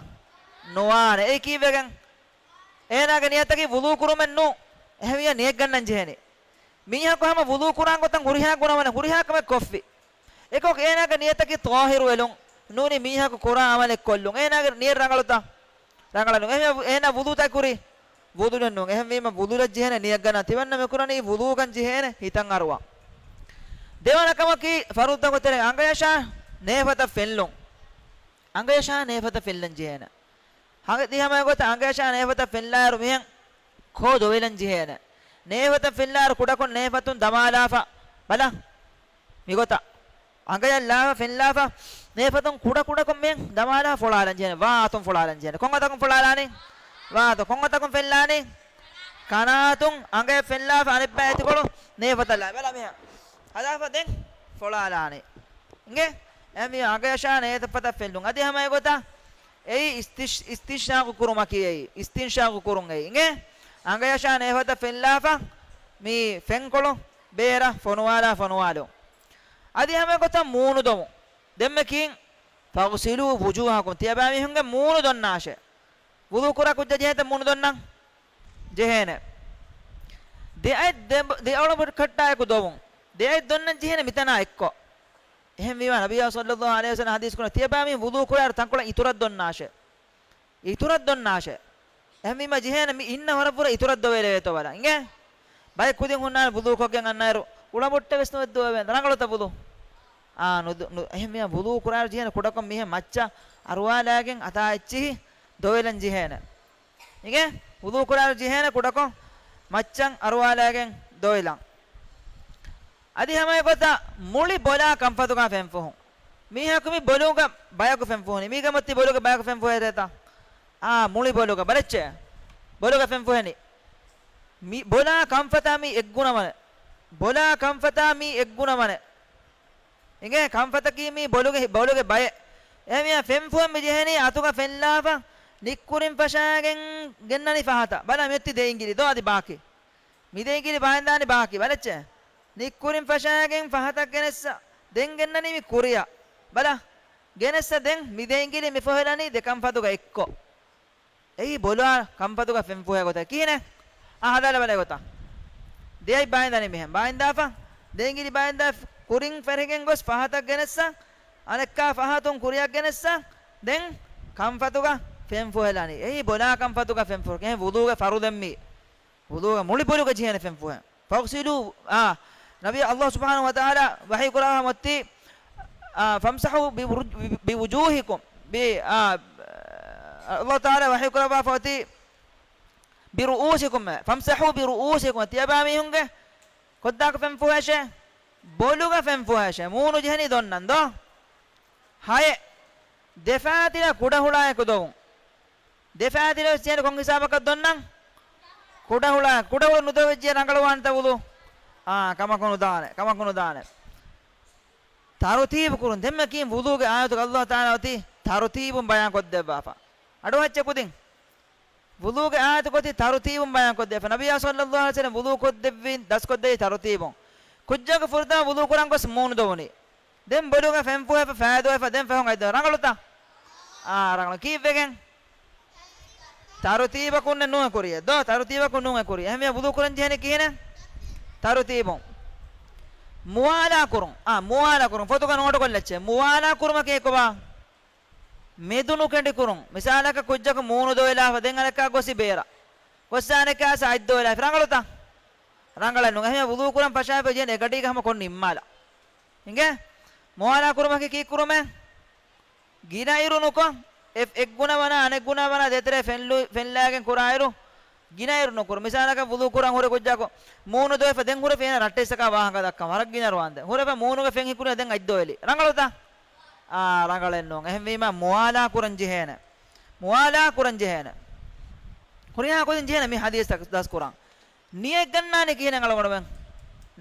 ނުވާނެ. އެއީ ކީއްވެގެން؟ އޭނާގެ ނިޔަތަކީ ވުޟޫ ކުރުމެއް ނޫން. އެހެންވިއްޔާ ނިޔަތް ގަންނަން ޖެހޭނެ. މީހަކު ހަމަ ވުޟޫ ކުރާން ގޮތަށް ހުރިހާ ގުނަވަނެ ހުރިހާ ކަމެއް ކޮށްފި. އެކަމަކު އޭނާގެ ނިޔަތަކީ ޠާހިރުވެލުން ނޫނީ މީހަކު ކުރާ ޢަމަލެއް ކޮށްލުން. އޭނާގެ ނިޔަތް ރަނގަޅުތަ؟ ރަނގަޅަށް ނޫން. އެހެންވެ އޭނާ ވުޟޫތައް ކުރީ ވުޟޫލެއް ނޫން. އެހެންވީމަ ވުޟޫލަށް ޖެހޭނެ ނިޔަތް ގަންނަ. ތިމަންނަ މި ކުރަނީ ވުޟޫކަން ޖެހޭނެ ހިތަށް އަރުވާ. ދެވަނަ ކަމަކީ ފަރުޟުތަކުގެ ތެރޭ އަނގަޔަށާ ނޭފަތަށް ފެންލުން. އަނގަޔަށާ ނޭފަތަށް ފެންލަން ޖެހޭނެ. ހަގެ ދިހަމަ ގޮތަށް އަނގަޔަށާ ނޭފަތަށް ފެންލާއިރު މިހެން ކޯ ދޮވެލަން ޖެހޭނެ. ނޭފަތަށް ފެންލާއިރު ކުޑަކޮށް ނޭފަތުން ދަމާލާފަ. ބަލަ. މިގޮތަށް. އަނގަޔަށް ލާފަ ފެންލާފަ، ނޭފަތުން ކުޑަކުޑަކޮށް މި ދަމާލާ ފޮޅާލަން ޖެހޭނެ، ވާ އަތުން ފޮޅާލަން ޖެހޭނެ. ކޮން އަތަކުން ފޮޅާލާނީ؟ ވާ އަތުން. ކޮން އަތަކުން ފެންލާނީ؟ ކަނާތުން. އަނގަޔަށް ފެންލާފަ އަނެއްބައި އެތިކޮޅު ނޭފަތަށް ލާ. ބަލަ މިހާ. ހަދާފަ ދެން ފޮޅާލާނީ. އިނގޭ؟ އެހެންވީމަ އަނގަޔަށާ ނޭފަތަށް ފެންލުން. އަދި ހަމަ އެގޮތަށް އެއީ އިސްތިޝް-، އިސްތިންޝާޤު ކުރުމަކީ އެއީ. އިސްތިންޝާޤު ކުރުން އެއީ. އިނގޭ؟ އަނގަޔަށާ ނޭފަތަށް ފެންލާފަ މި ފެންކޮޅު ބޭރަށް ފޮނުވާލާ ފޮނުވާލުން. އަދި ހަމަ އެގޮތަށް މޫނު ދޮވުން. ދެންމެ ކީން؟ ފަޣްސިލޫ ވުޖޫހަކުމް. ތިޔަބައިމީހުންގެ މޫނު ދޮންނާށޭ. ވުޟޫ ކުރާ ކުއްޖާ ޖެހޭތަ މޫނު ދޮންނަން؟ ޖެހޭނެ. ދެއަތް ދެ-، ދެ އަޅު ކައްޓާއެކު ދޮވުން. ދެއަތް ދޮންނަން ޖެހޭނެ މިތަނާ އެއްކޮށް. އެހެންވީމާ، ނަބިއްޔާ ޞައްލަﷲ ޢަލައިހި ވަސައްލަމަ ޙަދީޘް ކުރަނީ، ތިޔަބައިމީހުން ވުޟޫ ކުރާއިރު ތަންކޮޅެއް އިތުރަށް ދޮންނާށޭ. އިތުރަށް ދޮންނާށޭ. އެހެންވީމާ، ޖެހޭނެ މި އިންނަ ވަރަށްވުރެ އިތުރަށް ދޮވެލެވޭތޯ ބަލަން. އިނގޭ؟ ބައެއް ކުދިން ހުންނާނެ ވުޟޫކޮށްގެން އަންނައިރު އުޅަބޮއްޓެއް ވެސް ނުވެ ދޮވެވޭނެ. ރަނގަޅުތަ ވުޟޫ؟ އާ، ނު-، ނު-، އެހެންވީމާ، ވުޟޫ ކުރާއިރު ޖެހޭނެ ކުޑަކޮށް މިހެން މައްޗަށް އަރުވާލާގެން އަތާ އެއްޗިހި ދޮވެލަން ޖެހޭނެ. އިނގޭ؟ ވުޟޫ ކުރާއިރު ޖެހޭނެ ކުޑަކޮށް މައްޗަށް އަރުވާލާގެން ދޮވެލަން. އަދި ހަމަ އެގޮތަށް މުޅި ބޮލާ ކަންފަތުގަ ފެންފުހުން. މީހަކު މި ބޮލުގަ ބަޔަކު ފެންފުހެނީ. މީގަ މަތި ބޮލުގަ ބަޔަކު ފެންފުހެދޭތަ؟ އާ، މުޅި ބޮލުގަ. ބަލައްޗޭ. ބޮލުގަ ފެންފުހެނީ. މި ބޮލާ ކަންފަތާ މީ އެއްގުނަވަނެ. ބޮލާ ކަންފަތާ މީ އެއްގުނަވަނެ. އިނގޭ، ކަންފަތަކީ މީ ބޮލުގެ، ބޮލުގެ ބައެއް. އެހެންވިޔާ ފެންފުހެން މި ޖެހެނީ އަތުގަ ފެންލާފަ، ނިއްކުރިން ފަށާގެން ގެންނަނީ ފަހަތަށް. ބަލަ މިއޮތީ ދެ އިނގިލި ދޯ އަދި ބާކީ. މި ދެ އިނގިލި ބާއިން ދާނީ ބާކީ. ބަލައްޗޭ. ނިއްކުރިން ފަށާގެން ފަހަތަށް ގެނެއްސަ. ދެން ގެންނަނީ މި ކުރިއަށް. ބަލަ. ގެނެއްސަ ދެން މި ދެ އިނގިލި މި ފޮހެލަނީ ދެ ކަންފަތުގަ އެއްކޮށް. އެއީ ބޮލާ ކަންފަތުގަ ފެންފުހޭ ގޮތަށް. ކިހިނެއް؟ އާ، ހަދާލަ ބަލޭ ގޮތަށް. ދެއަތް ބާއިން ދާނީ މިހެން. ބާއިން ދާފަ. ދެ އިނގިލި ބާއިން ދާ ކުރިން ފެށިގެން ގޮސް ފަހަތަށް ގެނެއްސަ. އަނެއްކާ ފަހަތުން ކުރިއަށް ގެނެއްސަ. ދެން ކަންފަތުގަ ފެންފުހެލަނީ. އެއީ ބޮލާ ކަންފަތުގަ ފެންފުހެ. އެހެން ވުޟޫގެ ފަރުޟެއް މީ. ވުޟޫގަ މުޅި ބޮލުގަ ޖެހޭނެ ފެންފުހެ. ފައުޣްސިލޫ، އާ، ނަބީ ﷲ ސުބްޙާނަހޫ ވަތަޢާލާ ވަޙީ ކުރާ މަތީ، އާ، ފަމްސަޙޫ ބިވުރު-، ބި-، ބިވުޖޫހިކުމް. ބި-، އާ، ﷲ ތަޢާލާ ވަޙީ ކުރައްވާފަ އޮތީ، ބިރުއޫސިކުމް، ފަމްސަޙޫ ބިރުއޫސިކުމް. ތިޔަބާ މީހުންގެ ކޮށްދާކަށް ފެންފުހޭށޭ؟ ބޮލުގަ ފެންފުހޭށޭ. މޫނު ޖެހެނީ ދޮންނަން ދޯ؟ ހައެއް. ދެފާތިލަ ކުޑަހުޅާއެކު ދޮވުން. ދެފާތިލަ ވެސް ޖެހޭނެ ކޮން ހިސާބަކަށް ދޮންނަން؟ ކުޑަހުޅާ-، ކުޑަހުޅު ނުދޮވެއްޖެ ރަނގަޅުވާނެތަ ވުޟޫ؟ އާ، ކަމަކު ނުދާނެ، ކަމަކު ނުދާނެ. ތަރުތީބު ކުރުން. ދެންމެ ކީން ވުޟޫގެ އާޔަތުގަ ﷲ ތަޢާލާ އޮތީ ތަރުތީބުން ބަޔާން ކޮށްދެއްވާފަ. އަޑުއައްޗެ ކުދިން. ވުޟޫގެ އާޔަތު ގޮތީ ތަރުތީބުން ބަޔާން ކޮށްދެއްފަ. ނަބިއްޔާ ޞައްލައްލާހު ޢަލައިހި ވަސައްލަމަ ވުޟޫ ކޮށްދެއްވި، ދަސްކޮށްދެއްވި ތަރުތީބުން. ކުއްޖަކު ފުރަތަމަ ވުޟޫ ކުރަން ގޮސް މޫނު ދޮވުނީ. ދެން ބޮލުގަ ފެންފުހެފަ، ފައިދޯވެފަ، ދެން ފަހުން އަތްދޮވެ. ރަނގަޅުތަ؟ އާ، ރަނގަޅު. ކީއްވެގެން؟ ތަރުތީބަކުންނެއް ނޫން އެ ކުރިޔަށް. ދޯ، ތަރުތީބަކުން ނޫން އެ ކުރިޔަށް. އެހެންވެ ވުޟޫ ކުރަން ޖެހެނީ ކިހިނެއް؟ ތަރުތީބުން. މުވާލާ ކުރުން. އާ، މުވާލާ ކުރުން. ފޮތުގަ ނޯޓު ކޮށްލައްޗޭ. މުވާލާ ކުރުމަކީ ކޮބާ؟ މެދުނުކެނޑި ކުރުން. މިސާލަކަށް ކުއްޖަކު މޫނު ދޮވެލާފަ، ދެން އަނެއްކާ ގޮސް ބޭރަށް. ގޮއްސާ އަނެއްކާ އަތް ދޮވެލާފަ. ރަނގަޅުތަ؟ ރަނގަޅެއް ނޫން. އެހެންވެ ވުޟޫ ކުރަން ފަށާފަ ޖެހެނީ އެކަޑީގަ ހަމަ ކޮން ނިންމާލަ. އިނގޭ؟ މުވާލާ ކުރުމަކީ ކީއްކުރުމެއް؟ ގިނަ އިރު ނުކޮށް، އެ-، އެއްގުނަވަނާ އަނެއްގުނަވަނާ ދޭތެރޭ ފެންލު-، ފެންލާގެން ކުރާއިރު، ގިނަ އިރު ނުކުރު. މިސާލަކަށް ވުޟޫ ކުރަން ހުރެ ކުއްޖަކު މޫނު ދޮވެފަ ދެން ހުރެފަ އޭނަ ރައްޓެއްސަކާ ވާހަކަ ދައްކަން ވަރަށް ގިނަ އަރުވާންދެން. ހުރެފަ މޫނުގެ ފެން ހިކުރި ދެން އަތް ދޮވެލި. ރަނގަޅުތަ؟ އާ، ރަނގަޅެއް ނޫން. އެހެންވީމަ މުވާލާ ކުރަން ޖެހޭނެ. މުވާލާ ކުރަން ޖެހޭނެ. ހުރިހާ ކުދިން ޖެހޭނެ މި ޙަދީޘްތައް ދަސްކުރަން. ނިޔަތް ގަންނާނީ ކިހިނެއް އަޅުގަނޑުމެން؟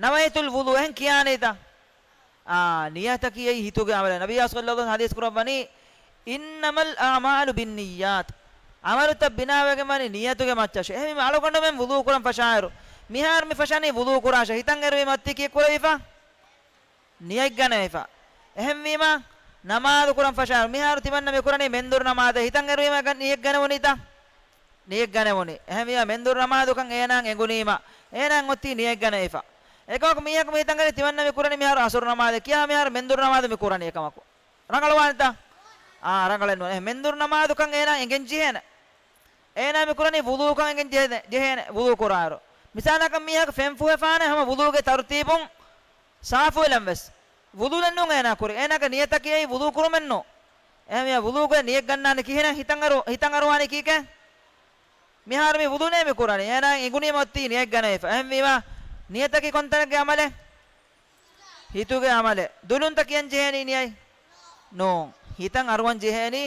ނަވައިތުލް ވުޟޫ އެހެން ކިޔާނީތަ؟ އާ، ނިޔަތަކީ އެއީ ހިތުގެ އަމަލެއް. ނަބިއްޔާ ޞައްލައްލާހު ޢަލައިހި ވަސައްލަމަ ޙަދީޘް ކުރައްވަނީ، "إنما الأعمال بالنيات." ޢަމަލުތައް ބިނާވެގެން ވަނީ ނިޔަތުގެ މައްޗަށޭ. އެހެންވީމަ އަޅުގަނޑުމެން ވުޟޫ ކުރަން ފަށާއިރު، މިހާރު މި ފަށަނީ ވުޟޫ ކުރާށޭ. ހިތަށް އެރުވީމަ އޮތީ ކީއްކުރެވިފަ؟ ނިޔަތް ގަނެވިފަ. އެހެންވީމަ ނަމާދު ކުރަން ފަށާއިރު، މިހާރު ތިމަންނަ މި ކުރަނީ މެންދުރު ނަމާދެއް. ހިތަށް އެރުވީމަ ގަ-، ނިޔަތް ގަނެވުނީތަ؟ ނިޔަތް ގަނެވުނީ. އެހެންވީމަ މެންދުރު ނަމާދުކަން އޭނާއަށް އެނގުނީމަ، އޭނާއަށް އޮތީ ނިޔަތް ގަނެވިފަ. އެކަމަކު މީހަކު މި ހިތަށް އެރީ ތިމަންނަ މި ކުރަނީ މިހާރު ޢަޞުރު ނަމާދެއް ކިޔާ، މިހާރު މެންދުރު ނަމާދު މި ކުރަނީ އެކަމަކު. ރަނގަޅުވާނެތަ؟ އާ، ރަނގަޅެއް ނޫން. އެހެން މެންދުރު ނަމާދުކަން އޭނާ އެނގެން ޖެހޭނެ. އޭނާ މި ކުރަނީ ވުޟޫކަން އެނގެން ޖެހޭ-، ޖެހޭނެ، ވުޟޫ ކުރާއިރު. މިސާލަކަށް މީހަކު ފެން ފުހެފާނެ ހަމަ ވުޟޫގެ ތަރުތީބުން ސާފުވެލަން ވެސް. ވުޟޫލެއް ނޫން އޭނާ ކުރި. އޭނާގެ ނިޔަތަކީ އެއީ ވުޟޫ ކުރުމެއް ނޫން. އެހެންވީމަ ވުޟޫގެ ނިޔަތް ގަންނާނީ ކިހިނެއް؟ ހިތަށް އަރު-، ހިތަށް އަރުވާނީ ކީކޭ؟ މިހާރު މި ވުޟޫނޭ މި ކުރަނީ. އޭނާއަށް އެނގުނީމަ އޮތީ ނިޔަތް ގަނެވިފަ. އެހެންވީމަ ނިޔަތަކީ ކޮންތަނެއްގެ ޢަމަލެއް؟ ހިތުގެ ޢަމަލެއް. ދުލުންތަ ކިޔަން ޖެހޭނީ ނިޔަތް؟ ނޫން. ހިތަށް އަރުވަން ޖެހޭނީ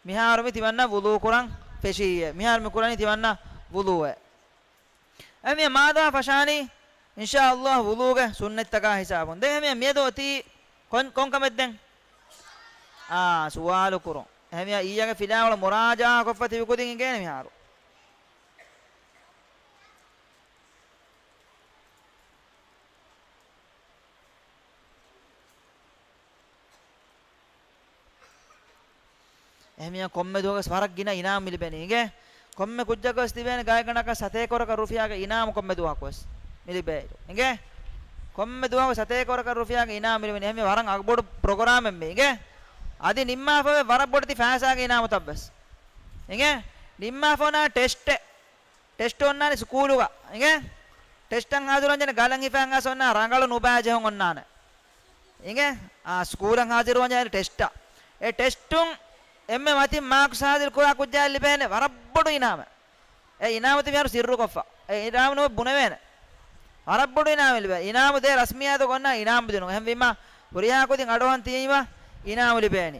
މިހާރު މި ތިމަންނަ ވުޟޫ ކުރަން ފެށިއްޔޭ. މިހާރު މި ކުރަނީ ތިމަންނަ ވުޟޫއެއް. އެހެންވީމަ މާދަމާ ފަށާނީ، އިންޝާﷲ، ވުޟޫގެ ސުންނަތްތަކާ ހިސާބުން. ދެން އެހެންވީމަ މިއަދު އޮތީ ކޮން، ކޮން ކަމެއް ދެން؟ އާ، ސުވާލު ކުރުން. އެހެންވީމަ އިއްޔެގެ ފިލާވަޅު މުރާޖަޢާ ކޮށްފަ ތިބި ކުދިން އިނގޭނެ މިހާރު. އެހެންވީމަ ކޮންމެ ދުވަހަކުވެސް ވަރަށް ގިނަ އިނާމު މިލިބޭނީ އިނގޭ. ކޮންމެ ކުއްޖަކަށްވެސް ލިބޭނެ ގާތްގަނޑަކަށް ސަތޭކަ ވަރަކަށް ރުފިޔާގެ އިނާމު ކޮންމެ ދުވަހަކުވެސް މިލިބޭ އިނގޭ. ކޮންމެ ދުވަހަކު ސަތޭކަ ވަރަކަށް ރުފިޔާގެ އިނާމު މިލިބޭނީ. އެހެންވީމަ ވަރަށް އަގުބޮޑު ޕްރޮގްރާމެއް މީ އިނގޭ. އަދި ނިންމާފަވޭ ވަރަށް ބޮޑެތި ފައިސާގެ އިނާމުތައްވެސް އިނގޭ. ނިންމާފަ އޮންނާނެ ޓެސްޓެއް. ޓެސްޓް އޮންނާނެ ސްކޫލުގަ އިނގޭ. ޓެސްޓަށް ހާޒިރުވަންޖެހޭ ގަލަށް ހިފާން އައިސް އޮންނާ ރަނގަޅު ނުބައި ޖެހުން އޮންނާނެ. އިނގޭ. އާ، ސްކޫލަށް ހާޒިރުވަންޖެހޭ ޓެސްޓަށް. އެ ޓެސްޓުން އެންމެ މަތިން މާކްސް ހާޒިރު ކުރާ ކުއްޖާއަށް ލިބޭނެ ވަރަށް ބޮޑު އިނާމެއް. އެ އިނާމުތައް މިހާރު ސިއްރުކޮށްފަ. އެ އިނާމު ނުވެ ބުނެވޭނެ. ވަރަށް ބޮޑު އިނާމެއް ލިބޭ. އިނާމު ދޭ ރަސްމިއްޔާތު އޮންނާ އިނާމު ދިނުން. އެހެންވީމަ ހުރިހާ ކުދިން އަޑުއަހަން ތިއީމަ އިނާމު ލިބޭނީ.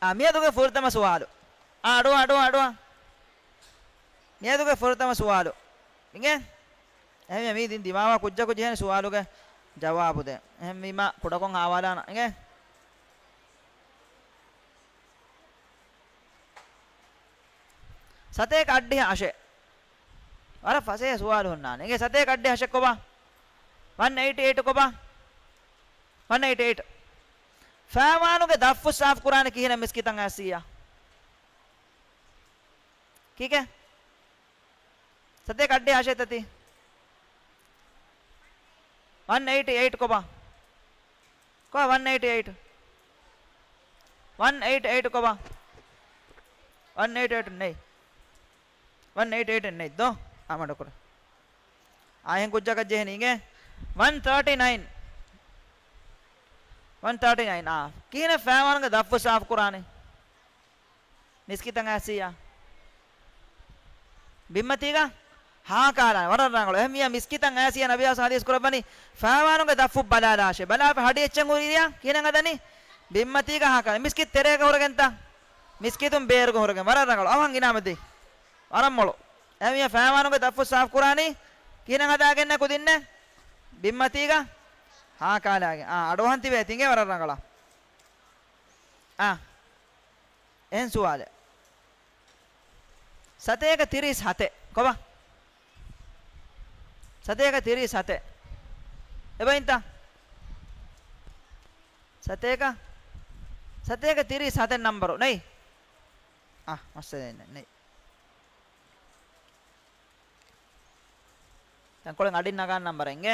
އާ، މިއަދުގެ ފުރަތަމަ ސުވާލު. އާ، އަޑުއާ، އަޑުއާ، އަޑުއާ. މިއަދުގެ ފުރަތަމަ ސުވާލު. އިނގޭ؟ އެހެންވެ މީ ދިން ދިމާވާ ކުއްޖަކު ޖެހޭނެ ސުވާލުގެ ޖަވާބު ދޭން. އެހެންވީމާ ކުޑަކޮށް ހާވާލާނަ. އިނގޭ؟ ސަތޭކަ އަށްޑިހަ އަށެއް. ވަރަށް ފަސޭހަ ސުވާލު ހުންނާނެ. އިނގޭ ސަތޭކަ އަށްޑިހަ އަށެއް ކޮބާ؟ ވަން އެއިޓީ އެއިޓް ކޮބާ؟ ވަން އެއިޓީ އެއިޓް. ފައިވާނުގެ ދަށްފުށް ސާފު ކުރާނެ ކިހިނެއް މިސްކިތަށް އައިސިއްޔާ؟ ކީކޭ؟ ސަތޭކަ އަށްޑިހަ އަށެއްތަ ތީ؟ ވަން އެއިޓީ އެއިޓް ކޮބާ؟ ކޮބާ ވަން އެއިޓީ އެއިޓް؟ ވަން އެއިޓީ އެއިޓް ކޮބާ؟ ވަން އެއިޓީ އެއިޓް ނެތް. ވަން އެއިޓީ އެއިޓް ނެތް ދޯ؟ އާ، މަޑުކުރަ. އާ، އެހެން ކުއްޖަކަށް ޖެހެނީ އިނގޭ. ވަން ތާޓީ ނައިން. ވަން ތާޓީ ނައިން. އާ، ކިހިނެއް ފައިވާނުގެ ދަށްފުށް ސާފު ކުރާނެ؟ މިސްކިތަށް އައިސިއްޔާ؟ ބިންމަތީގަ ހާކާލާނެ. ވަރަށް ރަނގަޅު. އެހެންވިއްޔާ މިސްކިތަށް އައިސިއްޔާ ނަބީ އަސް ޙަދީޘް ކުރައްވަނީ ފައިވާނުގެ ދަށްފުށް ބަލާލާށޭ. ބަލާފަ ހަޑި އެއްޗެއް ހުރިއްޔާ ކިހިނެއް ހަދަނީ؟ ބިންމަތީގަ ހާކާލާނެ. މިސްކިތް ތެރޭގަ ހުރެގެންތަ؟ މިސްކިތުން ބޭރުގަ ހުރެގެން. ވަރަށް ރަނގަޅު. އަވަހަށް އިނާމެއް ދޭ. ވަރަށް މޮޅު. އެހެންވިއްޔާ ފައިވާނުގެ ދަށްފުށް ސާފު ކުރާނީ ކިހިނެއް ހަދާގެންނޭ ކުދިންނޭ؟ ބިންމަތީގަ ހާކާލާގެން. އާ، އަޑުއަހަން ތިބޭ ތިނގޭ ވަރަށް ރަނގަޅަށް. އާ. އެހެން ސުވާލެއް. ސަތޭކަ ތިރީސް ހަތެއް. ކޮބާ؟ ސަތޭކަ ތިރީސް ހަތެއް. އެބައިންތަ؟ ސަތޭކަ، ސަތޭކަ ތިރީސް ހަތެއް ނަންބަރު. ނެތް. އާ، މައްސަލައެއް ނެތް. ތަންކޮޅެއް އަޑިން ނަގާން ނަންބަރެއް އިނގޭ.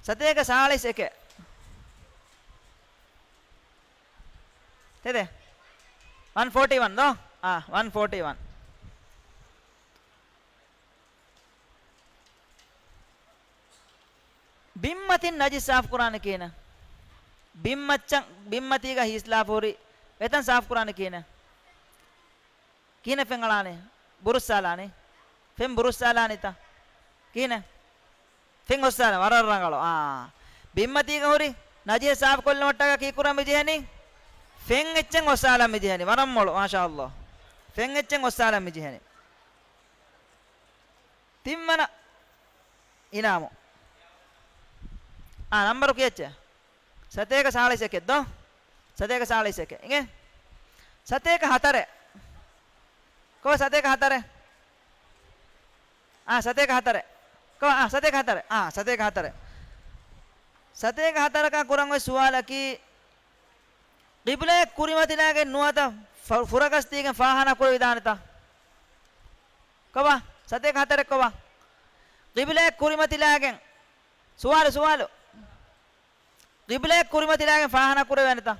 ސަތޭކަ ސާޅީސް އެކެއް. ތެދެއް. ވަން ފޯޓީ ވަން ދޯ؟ އާ، ވަން ފޯޓީ ވަން. ބިންމަތިން ނަޖިސް ސާފު ކުރާނެ ކިހިނެއް؟ ބިންމައްޗަށް، ބިންމަތީގަ ހީސްލާފަ ހުރި އެތަން ސާފު ކުރާނެ ކިހިނެއް؟ ކިހިނެއް ފެން އަޅާނެ؟ ބުރުއްސާލާނެ. ފެން ބުރުއްސާލާނެތަ؟ ކިހިނެއް؟ ފެން އޮއްސާލާ. ވަރަށް ރަނގަޅު. އާ. ބިންމަތީގަ ހުރި ނަޖިހެއް ސާފު ކޮށްލުމަށްޓަކާ ކީއްކުރަން މި ޖެހެނީ؟ ފެން އެއްޗެއް އޮއްސާލަން މި ޖެހެނީ. ވަރަށް މޮޅު. މާޝާﷲ. ފެން އެއްޗެއް އޮއްސާލަން މި ޖެހެނީ. ތިންވަނަ އިނާމު. އާ، ނަންބަރު ކިޔައްޗޭ؟ ސަތޭކަ ސާޅީސް އެކެއް ދޯ؟ ސަތޭކަ ސާޅީސް އެކެއް. އިނގޭ؟ ސަތޭކަ ހަތަރެއް. ކޮބާ ސަތޭކަ ހަތަރެއް؟ އާ، ސަތޭކަ ހަތަރެއް. ކޮބާ، އާ، ސަތޭކަ ހަތަރެއް. އާ، ސަތޭކަ ހަތަރެއް. ސަތޭކަ ހަތަރަކާ ކުރަން އޮތް ސުވާލަކީ، ޤިބްލައަށް ކުރިމަތިލާގެން ނުވަތަ ފަ-، ފުރަގަސްދީގެން ފާހާނާ ކުރެވިދާނެތަ؟ ކޮބާ؟ ސަތޭކަ ހަތަރެއް ކޮބާ؟ ޤިބްލައަށް ކުރިމަތިލާގެން. ސުވާލު، ސުވާލު. ޤިބްލައަށް ކުރިމަތިލާގެން ފާހާނާ ކުރެވޭނެތަ؟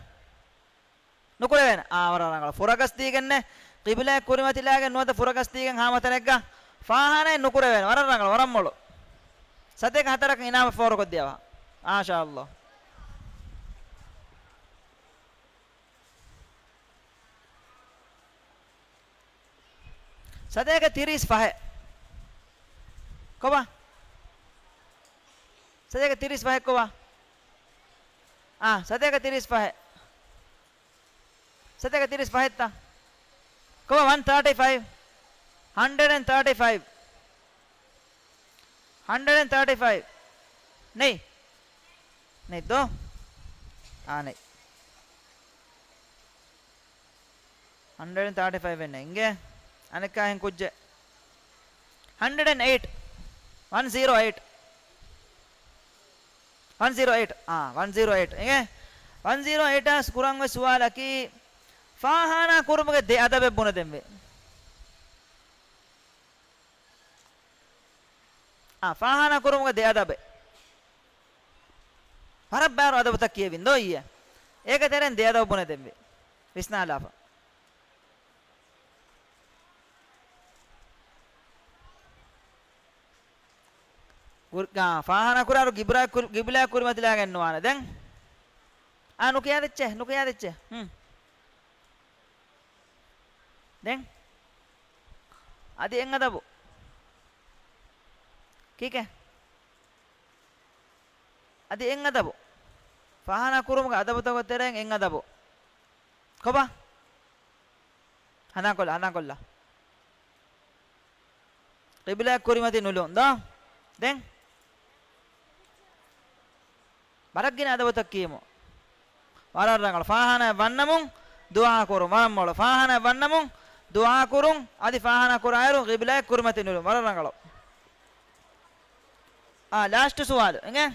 ނުކުރެވޭނެ. އާ، ވަރަށް ރަނގަޅު. ފުރަގަސްދީގެންނެ ޤިބްލައަށް ކުރިމަތިލާގެން ނުވަތަ ފުރަގަސްދީގެން ހާމަތަނެއްގަ ފާހާނާއެއް ނުކުރެވޭނެ. ވަރަށް ރަނގަޅު، ވަރަށް މޮޅު. ސަތޭކަ ހަތަރަކަށް އިނާމެއް ފޯރުކޮށްދިޔަވާ. މާޝާﷲ. ސަތޭކަ ތިރީސް ފަހެއް. ކޮބާ؟ ސަތޭކަ ތިރީސް ފަހެއް ކޮބާ؟ އާ، ސަތޭކަ ތިރީސް ފަހެއް. ސަތޭކަ ތިރީސް ފަހެއްތަ؟ ކޮބާ؟ ވަން ތާޓީ ފައިވް. ހަންޑްރެޑް އެންޑް ތާޓީ ފައިވް. ހަންޑްރެޑް އެންޑް ތާޓީ ފައިވް. ނެތް. ނެތް ދޯ؟ އާ، ނެތް. ހަންޑްރެޑް އެންޑް ތާޓީ ފައިވް އެއް ނެތް. އިނގޭ. އަނެއްކާ އެހެން ކުއްޖެއް. ހަންޑްރެޑް އެންޑް އެއިޓް. ވަން ޒީރޯ އެއިޓް. ވަން ޒީރޯ އެއިޓް. އާ، ވަން ޒީރޯ އެއިޓް. އިނގޭ. ވަން ޒީރޯ އެއިޓް އަށް ކުރަން އޮތް ސުވާލަކީ، ފާހާނާ ކުރުމުގެ ދެ އަދަބެއް ބުނެދެންވޭ. އާ، ފާހާނާ ކުރުމުގެ ދެ އަދަބެއް. ވަރަށް ބާރު އަދަބުތައް ކިޔެވިން ދޯ އިއްޔެ. އޭގެ ތެރެއިން ދެ އަދަބު ބުނެދެންވޭ. ވިސްނާލާފަ. ގުރް-، އާ، ފާހާނާ ކުރާއިރު ގިބްރާ ކުރި-، ގިބްލާ ކުރިމަތިލާގެން ނުވާނެ. ދެން. އާ، ނުކިޔާދެއްޗޭ، ނުކިޔާދެއްޗޭ. ހުން. ދެން. އަދި އެއް އަދަބު. ކީކޭ؟ އަދި އެއް އަދަބު. ފާހާނާ ކުރުމުގެ އަދަބުތަކުގެ ތެރެއިން އެއް އަދަބު. ކޮބާ؟ ހަނދާންކޮށްލާ، ހަނދާންކޮށްލާ. ޤިބްލާއަށް ކުރިމަތި ނުލުން. ދޯ؟ ދެން؟ ވަރަށް ގިނަ އަދަބުތައް ކީމު. ވަރަށް ރަނގަޅު. ފާހާނާއަށް ވަންނަމުން ދުޢާ ކުރުން. ވަރަށް މޮޅު. ފާހާނާއަށް ވަންނަމުން ދުޢާ ކުރުން. އަދި ފާހާނާ ކުރާއިރު ޤިބްލާއަށް ކުރިމަތި ނުލުން. ވަރަށް ރަނގަޅު. އާ، ލާސްޓް ސުވާލު. އެނގޭ؟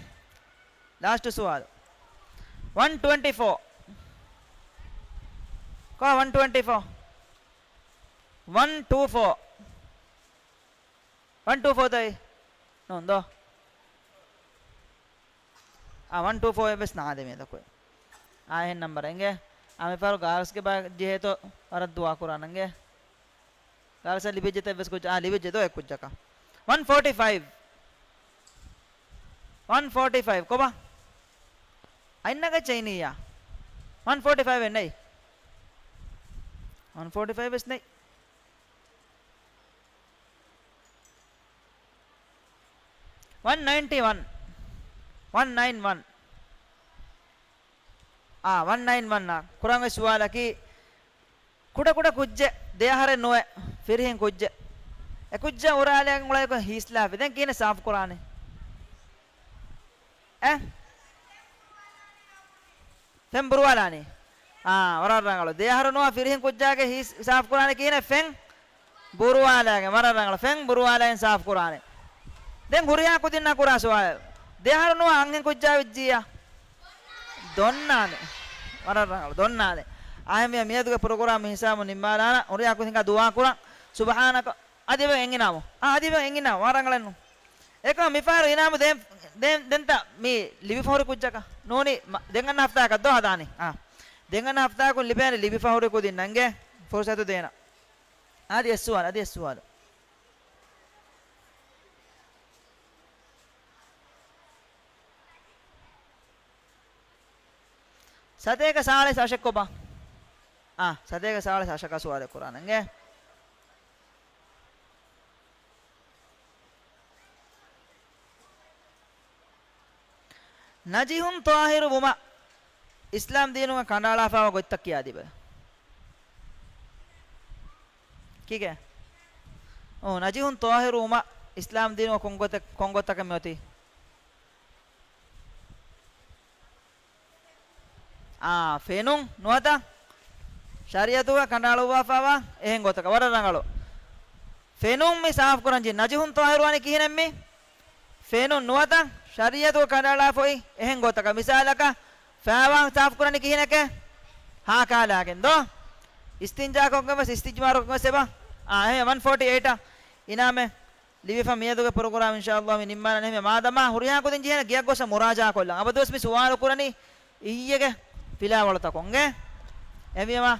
ލާސްޓް ސުވާލު. ވަން ޓްވެންޓީ ފޯ. ކޮބާ ވަން ޓްވެންޓީ ފޯ؟ ވަން ޓޫ ފޯ. ވަން ޓޫ ފޯ ތައް ނޫން ދޯ؟ އާ، ވަން ޓޫ ފޯ އެއްވެސް ނާދޭ މިއަދަކު. އާ، އެހެން ނަންބަރެއް އިނގޭ. އާ، މިފަހަރު ގާރލްސްގެ ބައި ޖެހޭތޯ ވަރަށް ދުޢާ ކުރާނަން އިނގޭ. ގާރލްސްއަށް ލިބިއްޖެތަ އެއްވެސް ކުއްޖަކަށް؟ އާ، ލިބިއްޖެ ދޯ އެއް ކުއްޖަކަށް. ވަން ފޯޓީ ފައިވް. ވަން ފޯޓީ ފައިވް. ކޮބާ؟ އަތް ނަގައްޗަ އިނިއްޔާ. ވަން ފޯޓީ ފައިވް އެއް ނެތް. ވަން ފޯޓީ ފައިވް ވެސް ނެތް. ވަން ނައިންޓީ ވަން. ވަން ނައިން ވަން. އާ، ވަން ނައިން ވަން އާ. ކުރަން އޮތް ސުވާލަކީ، ކުޑަ ކުޑަ ކުއްޖެއް، ދެ އަހަރެއް ނުވެ، ފިރިހެން ކުއްޖެއް. އެ ކުއްޖާ އުރާލައިގެން އުޅޭކޮށް ހީސްލާފި. ދެން ކިހިނެއް ސާފު ކުރާނެ؟ އެ؟ ފެން ބުރުވާލާނީ. އާ، ވަރަށް ރަނގަޅު. ދެ އަހަރު ނުވާ ފިރިހެން ކުއްޖާގެ ހީސް ސާފު ކުރާނީ ކިހިނެއް؟ ފެން ބުރުވާލައިގެން. ވަރަށް ރަނގަޅު. ފެން ބުރުވާލައިގެން ސާފު ކުރާނެ. ދެން ހުރިހާ ކުދިންނާ ކުރާ ސުވާލެއް. ދެ އަހަރު ނުވާ އަންހެން ކުއްޖާ ވެއްޖިއްޔާ؟ ދޮންނާނެ. ވަރަށް ރަނގަޅު. ދޮންނާނެ. އާ، އެހެންވީމަ މިއަދުގެ ޕްރޮގްރާމް ހިސާބުން ނިންމާލާނަން. ހުރިހާ ކުދިންނާ ދުޢާ ކުރަން. ސުބްޙާނަކަ. އަދި އެބަ އެނގިނާމު. އާ، އަދި އެބަ އެނގިނާމު. ވާ ރަނގަޅެއްނު. އެކަމަ މިފަހަރު އިނާމު ދޭން، ދޭން، ދެންތަ މި ލިބިފަ ހުރި ކުއްޖަކަށް؟ ނޫނީ، މަ-، ދެން އަންނަ ހަފްތާއަކަށް ދޯ ހަދާނީ. އާ. ދެން އަންނަ ހަފްތާއަކުން ލިބޭނެ ލިބިފަ ހުރި ކުދިންނަށް އިނގޭ ފުރުސަތު ދޭނަ. އަދި އެއް ސުވާލު، އަދި އެއް ސުވާލު. ސަތޭކަ ސާޅީސް އަށެއް ކޮބާ؟ އާ، ސަތޭކަ ސާޅީސް އަށަކަށް ސުވާލެއް ކުރާނަން އިނގޭ. ނަޖިހުން ޠާހިރު ވުމަށް އިސްލާމް ދީނުގަ ކަނޑައަޅާފައިވާ ގޮތްތައް ކިޔާދީބަ. ކީކޭ؟ އޯ، ނަޖިހުން ޠާހިރު ވުމަށް އިސްލާމް ދީނުގަ ކޮން ގޮތެއް، ކޮން ގޮތަކަށް މިއޮތީ؟ އާ، ފެނުން ނުވަތަ ޝަރީޢަތުގަ ކަނޑައަޅުއްވާފައިވާ އެހެން ގޮތަކަށް. ވަރަށް ރަނގަޅު. ފެނުން މި ސާފުކުރަން ޖެހޭ. ނަޖިހުން ޠާހިރު ވާނީ ކިހިނެއް މި؟ ފެނުން ނުވަތަ ޝަރީޢަތުގަ ކަނޑައަޅާފައި އެހެން ގޮތަކަށް. މިސާލަކަށް ފައިވާން ސާފުކުރަނީ ކިހިނެކޭ؟ ހާކާލާގެން ދޯ؟ އިސްތިންޖާކޮށްގެން ވެސް އިސްތިޖްމާރުކޮށްގެން ވެސް އެބަ. އާ، އެހެން ވަން ފޯޓީ އެއިޓް އަށް އިނާމެއް ލިބިފަ މިއަދުގެ ޕްރޮގްރާމް އިންޝާﷲ މި ނިންމާލަން. އެހެންވެ މާދަމާ ހުރިހާ ކުދިން ޖެހޭނެ ގެޔަށް ގޮސް މުރާޖާ ކޮށްލަން. އަބަދުވެސް މި ސުވާލު ކުރަނީ އިއްޔެގެ ފިލާވަޅުތަކުން އިނގޭ. އެހެންވީމަ